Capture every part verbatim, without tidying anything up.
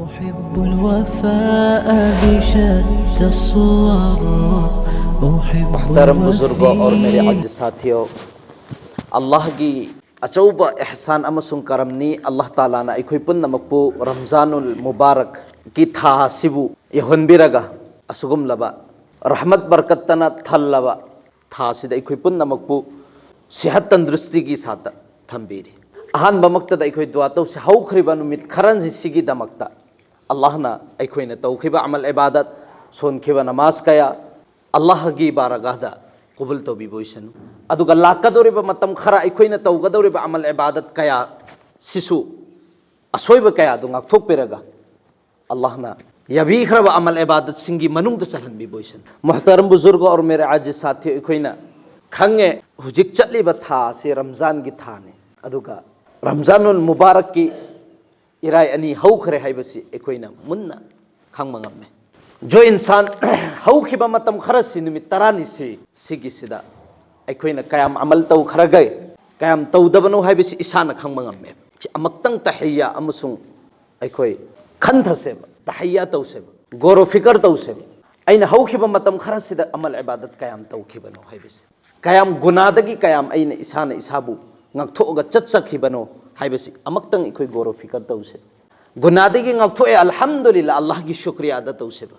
أحب الوفاء بشتى الصور. أحب محترم بزرگوں اور میرے الوفاء عزیز ساتھیوں، اللہ ꯒꯤ ꯑꯆꯧꯕ ꯑꯦꯍꯁꯥꯟ ꯑꯃꯁꯨꯡ ꯀꯔꯝꯅꯤ꯫ ꯑꯜꯂꯥꯍ ꯇꯥꯂꯥꯅ ꯑꯩꯈꯣꯏ ꯄꯨꯝꯅꯃꯛꯄꯨ ꯔꯝꯖꯥꯅꯨꯜ ꯃꯨꯕꯥꯔꯛꯀꯤ ꯊꯥ ꯑꯁꯤꯕꯨ ꯌꯧꯍꯟꯕꯤꯔꯒ ꯑꯁꯤꯒꯨꯝꯂꯕ ꯔꯍꯃꯠ ꯕꯔꯀꯠꯇꯅ ꯊꯜꯂꯕ ꯊꯥ ꯑꯁꯤꯗ ꯑꯩꯈꯣꯏ ꯄꯨꯝꯅꯃꯛꯄꯨ ꯁꯤꯍꯠ ꯇꯟꯗ꯭ꯔꯨꯁꯇꯤꯒꯤ ꯁꯥꯠꯇ ꯊꯝꯕꯤꯔꯤ꯫ ꯑꯍꯥꯟꯕꯃꯛꯇꯗ ꯑꯩꯈꯣꯏ ꯗꯨꯋꯥ ꯇꯧꯁꯤ꯫ ꯍꯧꯈ꯭ꯔꯤꯕ ꯅꯨꯃꯤꯠ ꯈꯔꯁꯤꯒꯤꯗꯃꯛꯇ ꯑꯜꯂꯥꯍꯅ ꯑꯩꯈꯣꯏꯅ ꯇꯧꯈꯤꯕ ꯑꯃꯜ ꯏꯕꯥꯗꯠ, ꯁꯣꯟꯈꯤꯕ ꯅꯃꯥꯖ ꯀꯌꯥ ꯑꯜꯂꯥꯍꯒꯤ ꯕꯥꯔꯒꯥꯍꯗ ꯀꯕꯨꯜ ꯇꯧꯕꯤꯕ ꯑꯣꯏꯁꯅꯨ꯫ ꯑꯗꯨꯒ ꯂꯥꯛꯀꯗꯧꯔꯤꯕ ꯃꯇꯝ ꯈꯔ ꯑꯩꯈꯣꯏꯅ ꯇꯧꯒꯗꯧꯔꯤꯕ ꯑꯃꯜ ꯏꯕꯥꯗꯠ ꯀꯌꯥ ꯁꯤꯁꯨ ꯑꯁꯣꯏꯕ ꯀꯌꯥꯗꯨ ꯉꯥꯛꯊꯣꯛꯄꯤꯔꯒ ꯑꯜꯂꯥꯍꯅ ꯌꯥꯕꯤꯈ꯭ꯔꯕ ꯑꯃꯜ ꯏꯕꯥꯗꯠꯁꯤꯡꯒꯤ ꯃꯅꯨꯡꯗ ꯆꯜꯍꯟꯕꯤꯕ ꯑꯣꯏꯁꯅꯨ꯫ ꯃꯨꯍꯇꯔꯝ ꯕꯨꯖꯨꯔꯒ ꯑꯣꯔ ꯃꯦꯔꯦ ꯑꯥꯖꯤꯖ ꯁꯥꯊꯤ, ꯑꯩꯈꯣꯏꯅ ꯈꯪꯉꯦ ꯍꯧꯖꯤꯛ ꯆꯠꯂꯤꯕ ꯊꯥ ꯑꯁꯤ ꯔꯝꯖꯥꯟꯒꯤ ꯊꯥꯅꯤ, ꯑꯗꯨꯒ ꯔꯝꯖꯥꯅꯨꯜ ꯃꯨꯕꯥꯔꯛꯀꯤ ꯏꯔꯥꯏ ꯑꯅꯤ ꯍꯧꯈ꯭ꯔꯦ ꯍꯥꯏꯕꯁꯤ ꯑꯩꯈꯣꯏꯅ ꯃꯨꯟꯅ ꯈꯪꯕ ꯉꯝꯃꯦ꯫ ꯖꯣ ꯏꯟꯁꯥꯟ ꯍꯧꯈꯤꯕ ꯃꯇꯝ ꯈꯔꯁꯤ, ꯅꯨꯃꯤꯠ ꯇꯔꯥꯅꯤꯁꯤ, ꯁꯤꯒꯤꯁꯤꯗ ꯑꯩꯈꯣꯏꯅ ꯀꯌꯥꯝ ꯑꯃꯜ ꯇꯧꯈ꯭ꯔꯒꯦ, ꯀꯌꯥꯝ ꯇꯧꯗꯕꯅꯣ ꯍꯥꯏꯕꯁꯤ ꯏꯁꯥꯅ ꯈꯪꯕ ꯉꯝꯃꯦ꯫ ꯁꯤ ꯑꯃꯨꯛꯇꯪ ꯇꯍꯩꯌꯥ ꯑꯃꯁꯨꯡ ꯑꯩꯈꯣꯏ ꯈꯟꯊꯁꯦꯕ, ꯇꯍꯩꯌꯥ ꯇꯧꯁꯦꯕ, ꯒꯣꯔꯣ ꯐꯤꯀꯔ ꯇꯧꯁꯦꯕ꯫ ꯑꯩꯅ ꯍꯧꯈꯤꯕ ꯃꯇꯝ ꯈꯔꯁꯤꯗ ꯑꯃꯜ ꯏꯕꯥꯗꯠ ꯀꯌꯥꯝ ꯇꯧꯈꯤꯕꯅꯣ ꯍꯥꯏꯕꯁꯤ, ꯀꯌꯥꯝ ꯒꯨꯅꯥꯗꯒꯤ ꯀꯌꯥꯝ ꯑꯩꯅ ꯏꯁꯥꯅ ꯏꯁꯥꯕꯨ ꯉꯥꯛꯊꯣꯛꯑꯒ ꯆꯠꯆꯈꯤꯕꯅꯣ ꯍꯥꯏꯕꯁꯤ ꯑꯃꯨꯛꯇꯪ ꯑꯩꯈꯣꯏ ꯒꯣꯔꯣ ꯐꯤꯀꯔ ꯇꯧꯁꯦ꯫ ꯒꯨꯅꯥꯗꯒꯤ ꯉꯥꯛꯊꯣꯛꯑꯦ, ꯑꯜꯍꯝꯗꯨꯂꯤꯜꯂꯥ, ꯑꯜꯂꯥꯍꯒꯤ ꯁꯨꯀ꯭ꯔꯤꯌꯥ ꯑꯗ ꯇꯧꯁꯦꯕ꯫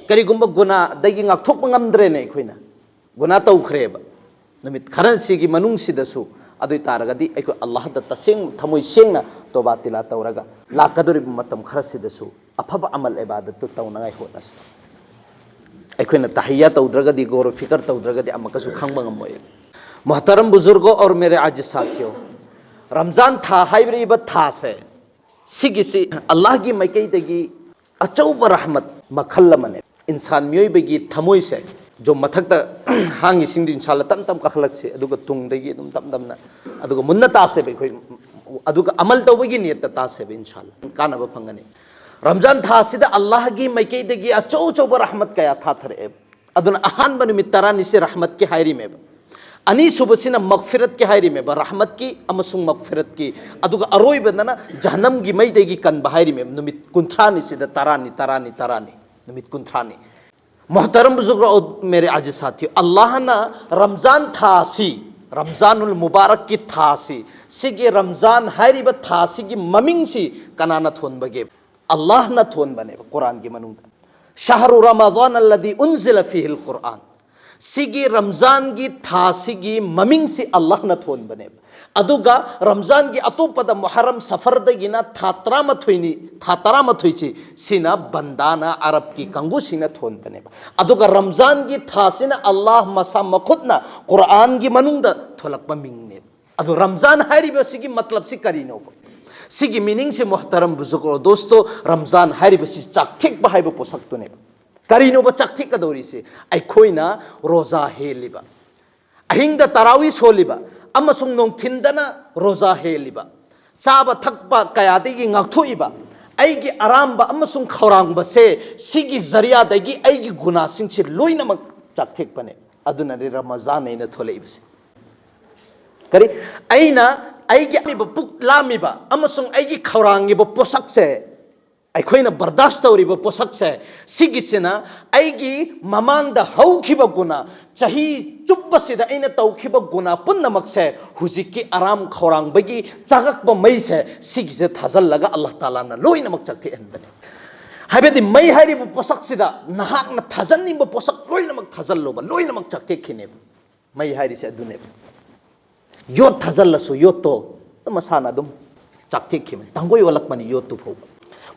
ꯀꯔꯤꯒꯨꯝꯕ ꯒꯨꯅꯥꯗꯒꯤ ꯉꯥꯛꯊꯣꯛꯄ ꯉꯝꯗ꯭ꯔꯦꯅꯦ ꯑꯩꯈꯣꯏꯅ, ꯒꯨꯅꯥ ꯇꯧꯈ꯭ꯔꯦꯕ ꯅꯨꯃꯤꯠ ꯈꯔꯁꯤꯒꯤ ꯃꯅꯨꯡꯁꯤꯗꯁꯨ, ꯑꯗꯨ ꯑꯣꯏ ꯇꯥꯔꯒꯗꯤ ꯑꯩꯈꯣꯏ ꯑꯜꯂꯥꯍꯗ ꯇꯁꯦꯡ ꯊꯃꯣꯏ ꯁꯦꯡꯅ ꯇꯣꯕꯥ ꯇꯤꯂꯥ ꯇꯧꯔꯒ ꯂꯥꯛꯀꯗꯧꯔꯤꯕ ꯃꯇꯝ ꯈꯔꯁꯤꯗꯁꯨ ꯑꯐꯕ ꯑꯃꯜ ꯏꯕꯥꯗꯠꯇꯨ ꯇꯧꯅꯉꯥꯏ ꯍꯣꯠꯅꯁꯤ꯫ ꯑꯩꯈꯣꯏꯅ ꯇꯍꯩꯌꯥ ꯇꯧꯗ꯭ꯔꯒꯗꯤ, ꯒꯣꯔꯣ ꯐꯤꯀꯔ ꯇꯧꯗ꯭ꯔꯒꯗꯤ ꯑꯃꯨꯛꯀꯁꯨ ꯈꯪꯕ ꯉꯝꯃꯣꯏ꯫ ꯃꯨꯍꯇꯔꯝ ꯕꯨꯖꯨꯔꯒꯣ ꯑꯣꯔ ꯃꯦꯔꯦ ꯑꯥꯖꯤꯖ ꯁꯥꯊꯤꯌꯣ, ꯔꯝꯖꯥꯟ ꯊꯥ ꯍꯥꯏꯔꯤꯕ ꯊꯥꯁꯦ, ꯁꯤꯒꯤꯁꯤ ꯑꯜꯂꯥꯍꯒꯤ ꯃꯥꯏꯀꯩꯗꯒꯤ ꯑꯆꯧꯕ ꯔꯍꯃꯠ ꯃꯈꯜ ꯑꯃꯅꯦ꯫ ꯏꯟꯁꯥꯟ ꯃꯤꯑꯣꯏꯕꯒꯤ ꯊꯃꯣꯏꯁꯦ, ꯖꯣ ꯃꯊꯛꯇ ꯍꯥꯡꯉꯤꯁꯤꯡꯗꯨ ꯏꯟꯁꯥꯜꯂ ꯇꯞ ꯇꯞ ꯀꯥꯈꯠꯂꯛꯁꯤ, ꯑꯗꯨꯒ ꯇꯨꯡꯗꯒꯤ ꯑꯗꯨꯝ ꯇꯞ ꯇꯞꯅ, ꯑꯗꯨꯒ ꯃꯨꯟꯅ ꯇꯥꯁꯦꯕ ꯑꯩꯈꯣꯏ, ꯑꯗꯨꯒ ꯑꯃꯜ ꯇꯧꯕꯒꯤ ꯅꯤꯌꯠꯇ ꯇꯥꯁꯦꯕ, ꯏꯟꯁꯥꯜꯂ ꯀꯥꯟꯅꯕ ꯐꯪꯒꯅꯤ꯫ ꯔꯝꯖꯥꯟ ꯊꯥ ꯑꯁꯤꯗ ꯑꯜꯂꯥꯍꯒꯤ ꯃꯥꯏꯀꯩꯗꯒꯤ ꯑꯆꯧ ꯑꯆꯧꯕ ꯔꯍꯃꯠ ꯀꯌꯥ ꯊꯥꯊꯔꯛꯑꯦꯕ꯫ ꯑꯗꯨꯅ ꯑꯍꯥꯟꯕ ꯅꯨꯃꯤꯠ ꯇꯔꯥꯅꯤꯁꯤ ꯔꯍꯃꯠꯀꯤ ꯍꯥꯏꯔꯤꯃꯦꯕ꯫ ꯑꯅꯤꯁꯨꯕꯁꯤꯅ ꯃꯒꯐꯤꯔꯠꯀꯤ ꯍꯥꯏꯔꯤꯃꯦꯕ, ꯔꯍꯃꯠꯀꯤ ꯑꯃꯁꯨꯡ ꯃꯒꯐꯤꯔꯠꯀꯤ꯫ ꯑꯗꯨꯒ ꯑꯔꯣꯏꯕꯗꯅ ꯖꯍꯅꯝꯒꯤ ꯃꯩꯗꯒꯤ ꯀꯟꯕ ꯍꯥꯏꯔꯤꯃꯦꯕ, ꯅꯨꯃꯤꯠ ꯀꯨꯟꯊ꯭ꯔꯥꯅꯤ ꯁꯤꯗ, ꯇꯔꯥꯅꯤ, ꯇꯔꯥꯅꯤ, ꯇꯔꯥꯅꯤ, ꯅꯨꯃꯤꯠ ꯀꯨꯟꯊ꯭ꯔꯥꯅꯤ꯫ ꯃꯣꯍꯇꯔꯝ ꯕꯨꯖꯨꯔꯒ ꯑꯣ ꯃꯦꯔꯦ ꯑꯖꯤꯖ ꯁꯥꯊꯤ, ꯑꯜꯂꯥꯍꯅ ꯔꯝꯖꯥꯟ ꯊꯥ ꯑꯁꯤ, ꯔꯝꯖꯥꯅꯨꯜ ꯃꯨꯕꯥꯔꯛꯀꯤ ꯊꯥ ꯑꯁꯤ, ꯁꯤꯒꯤ ꯔꯝꯖꯥꯟ ꯍꯥꯏꯔꯤꯕ ꯊꯥ ꯑꯁꯤꯒꯤ ꯃꯃꯤꯡꯁꯤ ꯀꯅꯥꯅ ꯊꯣꯟꯕꯒꯦ? ꯑꯜꯂꯥꯍꯅ ꯊꯣꯟꯕꯅꯦꯕ ꯀꯨꯔꯥꯟꯒꯤ ꯃꯅꯨꯡꯗ꯫ ꯁꯍꯔꯨ ꯔꯃꯗꯥꯟ ꯑꯜꯂꯗꯤ ꯎꯟꯖꯤꯂ ꯐꯤꯍꯤꯜ ꯀꯨꯔꯥꯟ꯫ ꯁꯤꯒꯤ ꯔꯝꯖꯥꯟꯒꯤ ꯊꯥꯁꯤꯒꯤ ꯃꯃꯤꯡꯁꯤ ꯑꯜꯂꯥꯍꯅ ꯊꯣꯟꯕꯅꯦꯕ꯫ ꯑꯗꯨꯒ ꯔꯝꯖꯥꯟꯒꯤ ꯑꯇꯣꯞꯄꯗ ꯃꯨꯍꯔꯝ ꯁꯐꯔꯗꯒꯤꯅ ꯊꯥ ꯇꯔꯥꯃꯥꯊꯣꯏꯅꯤ, ꯊꯥ ꯇꯔꯥꯃꯥꯊꯣꯏꯁꯤ, ꯁꯤꯅ ꯕꯟꯗꯥꯅ, ꯑꯔꯕꯀꯤ ꯀꯥꯡꯕꯨꯁꯤꯡꯅ ꯊꯣꯟꯕꯅꯦꯕ꯫ ꯑꯗꯨꯒ ꯔꯝꯖꯥꯟꯒꯤ ꯊꯥꯁꯤꯅ ꯑꯜꯂꯥꯍ ꯃꯁꯥ ꯃꯈꯨꯠꯅ ꯀꯨꯔꯥꯟꯒꯤ ꯃꯅꯨꯡꯗ ꯊꯣꯂꯛꯄ ꯃꯤꯡꯅꯦꯕ꯫ ꯑꯗꯣ ꯔꯝꯖꯥꯟ ꯍꯥꯏꯔꯤꯕꯁꯤꯒꯤ ꯃꯇꯂꯕꯁꯤ ꯀꯔꯤꯅꯣꯕ? ꯁꯤꯒꯤ ꯃꯤꯅꯤꯡꯁꯦ, ꯃꯣꯍꯇꯔꯝ ꯕꯨꯖꯨꯔꯒ ꯗꯣꯁꯇꯣ, ꯔꯝꯖꯥꯟ ꯍꯥꯏꯔꯤꯕꯁꯤ ꯆꯥꯛꯊꯦꯛꯄ ꯍꯥꯏꯕ ꯄꯣꯠꯁꯛꯇꯨꯅꯦꯕ꯫ ꯀꯔꯤꯅꯣꯕ ꯆꯥꯛꯊꯦꯛꯀꯗꯧꯔꯤꯁꯦ? ꯑꯩꯈꯣꯏꯅ ꯔꯣꯖꯥ ꯍꯦꯜꯂꯤꯕ, ꯑꯍꯤꯡꯗ ꯇꯔꯥꯋꯤ ꯁꯣꯜꯂꯤꯕ, ꯑꯃꯁꯨꯡ ꯅꯨꯡꯊꯤꯟꯗꯅ ꯔꯣꯖꯥ ꯍꯦꯜꯂꯤꯕ, ꯆꯥꯕ ꯊꯛꯄ ꯀꯌꯥꯗꯒꯤ ꯉꯥꯛꯊꯣꯛꯏꯕ, ꯑꯩꯒꯤ ꯑꯔꯥꯝꯕ ꯑꯃꯁꯨꯡ ꯈꯧꯔꯥꯡꯕꯁꯦ ꯁꯤꯒꯤ ꯖꯔꯤꯌꯥꯗꯒꯤ ꯑꯩꯒꯤ ꯒꯨꯅꯥꯁꯤꯡꯁꯦ ꯂꯣꯏꯅꯃꯛ ꯆꯥꯛꯊꯦꯛꯄꯅꯦ꯫ ꯑꯗꯨꯅꯅꯦ ꯔꯃꯖꯥꯟ ꯑꯩꯅ ꯊꯣꯛꯂꯛꯏꯕꯁꯦ꯫ ꯀꯔꯤ? ꯑꯩꯅ ꯑꯩꯒꯤ ꯄꯨꯛ ꯂꯥꯝꯃꯤꯕ ꯑꯃꯁꯨꯡ ꯑꯩꯒꯤ ꯈꯧꯔꯥꯡꯉꯤꯕ ꯄꯣꯠꯁꯛꯁꯦ, ꯑꯩꯈꯣꯏꯅ ꯕꯔꯗꯥꯁ ꯇꯧꯔꯤꯕ ꯄꯣꯠꯁꯛꯁꯦ, ꯁꯤꯒꯤꯁꯤꯅ ꯑꯩꯒꯤ ꯃꯃꯥꯡꯗ ꯍꯧꯈꯤꯕ ꯒꯨꯅꯥ, ꯆꯍꯤ ꯆꯨꯞꯄꯁꯤꯗ ꯑꯩꯅ ꯇꯧꯈꯤꯕ ꯒꯨꯅꯥ ꯄꯨꯝꯅꯃꯛꯁꯦ, ꯍꯧꯖꯤꯛꯀꯤ ꯑꯔꯥꯝ ꯈꯧꯔꯥꯡꯕꯒꯤ ꯆꯥꯛꯂꯛꯄ ꯃꯩꯁꯦ, ꯁꯤꯒꯤꯁꯦ ꯊꯥꯖꯜꯂꯒ ꯑꯜꯂꯥꯍ ꯇꯥꯂꯥꯅ ꯂꯣꯏꯅꯃꯛ ꯆꯥꯛꯊꯦꯛꯍꯟꯕꯅꯦ꯫ ꯍꯥꯏꯕꯗꯤ ꯃꯩ ꯍꯥꯏꯔꯤꯕ ꯄꯣꯠꯁꯛꯁꯤꯗ ꯅꯍꯥꯛꯅ ꯊꯥꯖꯟꯅꯤꯡꯕ ꯄꯣꯠꯁꯛ ꯂꯣꯏꯅꯃꯛ ꯊꯥꯖꯜꯂꯣꯕ, ꯂꯣꯏꯅꯃꯛ ꯆꯥꯛꯊꯦꯛꯈꯤꯅꯦꯕ꯫ ꯃꯩ ꯍꯥꯏꯔꯤꯁꯦ ꯑꯗꯨꯅꯦꯕ꯫ ꯌꯣꯠ ꯊꯥꯖꯜꯂꯁꯨ ꯌꯣꯠꯇꯣ ꯑꯗꯨꯝ ꯃꯁꯥꯅ ꯑꯗꯨꯝ ꯆꯥꯛꯊꯦꯛꯈꯤꯕꯅꯤ, ꯇꯥꯡꯒꯣꯏ ꯑꯣꯜꯂꯛꯄꯅꯤ ꯌꯣꯠꯇꯨ ꯐꯥꯎꯕ꯫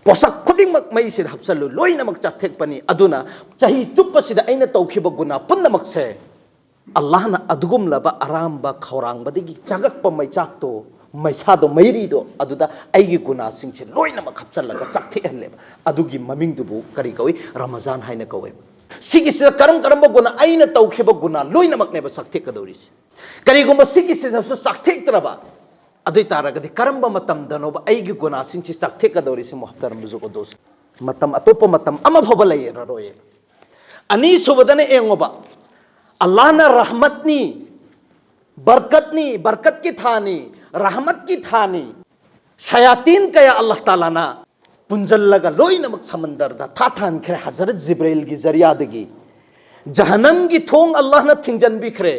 ꯄꯣꯠꯁꯛ ꯈꯨꯗꯤꯡꯃꯛ ꯃꯩꯁꯤꯗ ꯍꯥꯞꯆꯜꯂꯨ, ꯂꯣꯏꯅꯃꯛ ꯆꯥꯛꯊꯦꯛꯄꯅꯤ꯫ ꯑꯗꯨꯅ ꯆꯍꯤ ꯆꯨꯞꯄꯁꯤꯗ ꯑꯩꯅ ꯇꯧꯈꯤꯕ ꯒꯨꯅꯥ ꯄꯨꯝꯅꯃꯛꯁꯦ, ꯑꯜꯂꯥꯍꯅ ꯑꯗꯨꯒꯨꯝꯂꯕ ꯑꯔꯥꯝꯕ ꯈꯧꯔꯥꯡꯕꯗꯒꯤ ꯆꯥꯛꯂꯛꯄ ꯃꯩꯆꯥꯛꯇꯣ, ꯃꯩꯁꯥꯗꯣ, ꯃꯩꯔꯤꯗꯣ, ꯑꯗꯨꯗ ꯑꯩꯒꯤ ꯒꯨꯅꯥꯁꯤꯡꯁꯦ ꯂꯣꯏꯅꯃꯛ ꯍꯥꯞꯆꯜꯂꯒ ꯆꯥꯛꯊꯦꯛꯍꯜꯂꯦꯕ꯫ ꯑꯗꯨꯒꯤ ꯃꯃꯤꯡꯗꯨꯕꯨ ꯀꯔꯤ ꯀꯧꯏ? ꯔꯃꯖꯥꯟ ꯍꯥꯏꯅ ꯀꯧꯋꯦꯕ꯫ ꯁꯤꯒꯤꯁꯤꯗ ꯀꯔꯝ ꯀꯔꯝꯕ ꯒꯨꯅꯥ, ꯑꯩꯅ ꯇꯧꯈꯤꯕ ꯒꯨꯅꯥ ꯂꯣꯏꯅꯃꯛꯅꯦꯕ ꯆꯥꯛꯊꯦꯛꯀꯗꯧꯔꯤꯁꯦ꯫ ꯀꯔꯤꯒꯨꯝꯕ ꯁꯤꯒꯤꯁꯤꯗꯁꯨ ꯆꯥꯛꯊꯦꯛꯇ꯭ꯔꯕ ꯑꯗꯨ ꯑꯣꯏ ꯇꯥꯔꯒꯗꯤ, ꯀꯔꯝꯕ ꯃꯇꯝꯗꯅꯣꯕ ꯑꯩꯒꯤ ꯒꯨꯅꯥꯁꯤꯡꯁꯤ ꯆꯥꯛꯊꯦꯛꯀꯗꯧꯔꯤꯁꯦ? ꯃꯣꯍꯇꯔꯝ ꯕꯨꯖꯨꯔꯒ ꯗꯣꯁ, ꯃꯇꯝ ꯑꯇꯣꯞꯄ ꯃꯇꯝ ꯑꯃ ꯐꯥꯎꯕ ꯂꯩꯔꯔꯣꯏ꯫ ꯑꯅꯤꯁꯨꯕꯗꯅ ꯌꯦꯡꯉꯣꯕ, ꯑꯜꯂꯥꯍꯅ ꯔꯍꯃꯠꯅꯤ, ꯕꯔꯀꯠꯅꯤ, ꯕꯔꯀꯠꯀꯤ ꯊꯥꯅꯤ, ꯔꯍꯃꯠꯀꯤ ꯊꯥꯅꯤ꯫ ꯁꯌꯥꯇꯤꯟ ꯀꯌꯥ ꯑꯜꯂꯥꯍ ꯇꯥꯂꯥꯅ ꯄꯨꯟꯖꯜꯂꯒ ꯂꯣꯏꯅꯃꯛ ꯁꯃꯟꯗꯔꯗ ꯊꯥꯊꯍꯟꯈ꯭ꯔꯦ꯫ ꯍꯖꯔꯠ ꯖꯤꯕ꯭ꯔꯥꯏꯜꯒꯤ ꯖꯔꯤꯌꯥꯗꯒꯤ ꯖꯍꯅꯝꯒꯤ ꯊꯣꯡ ꯑꯜꯂꯥꯍꯅ ꯊꯤꯡꯖꯤꯟꯕꯤꯈ꯭ꯔꯦ꯫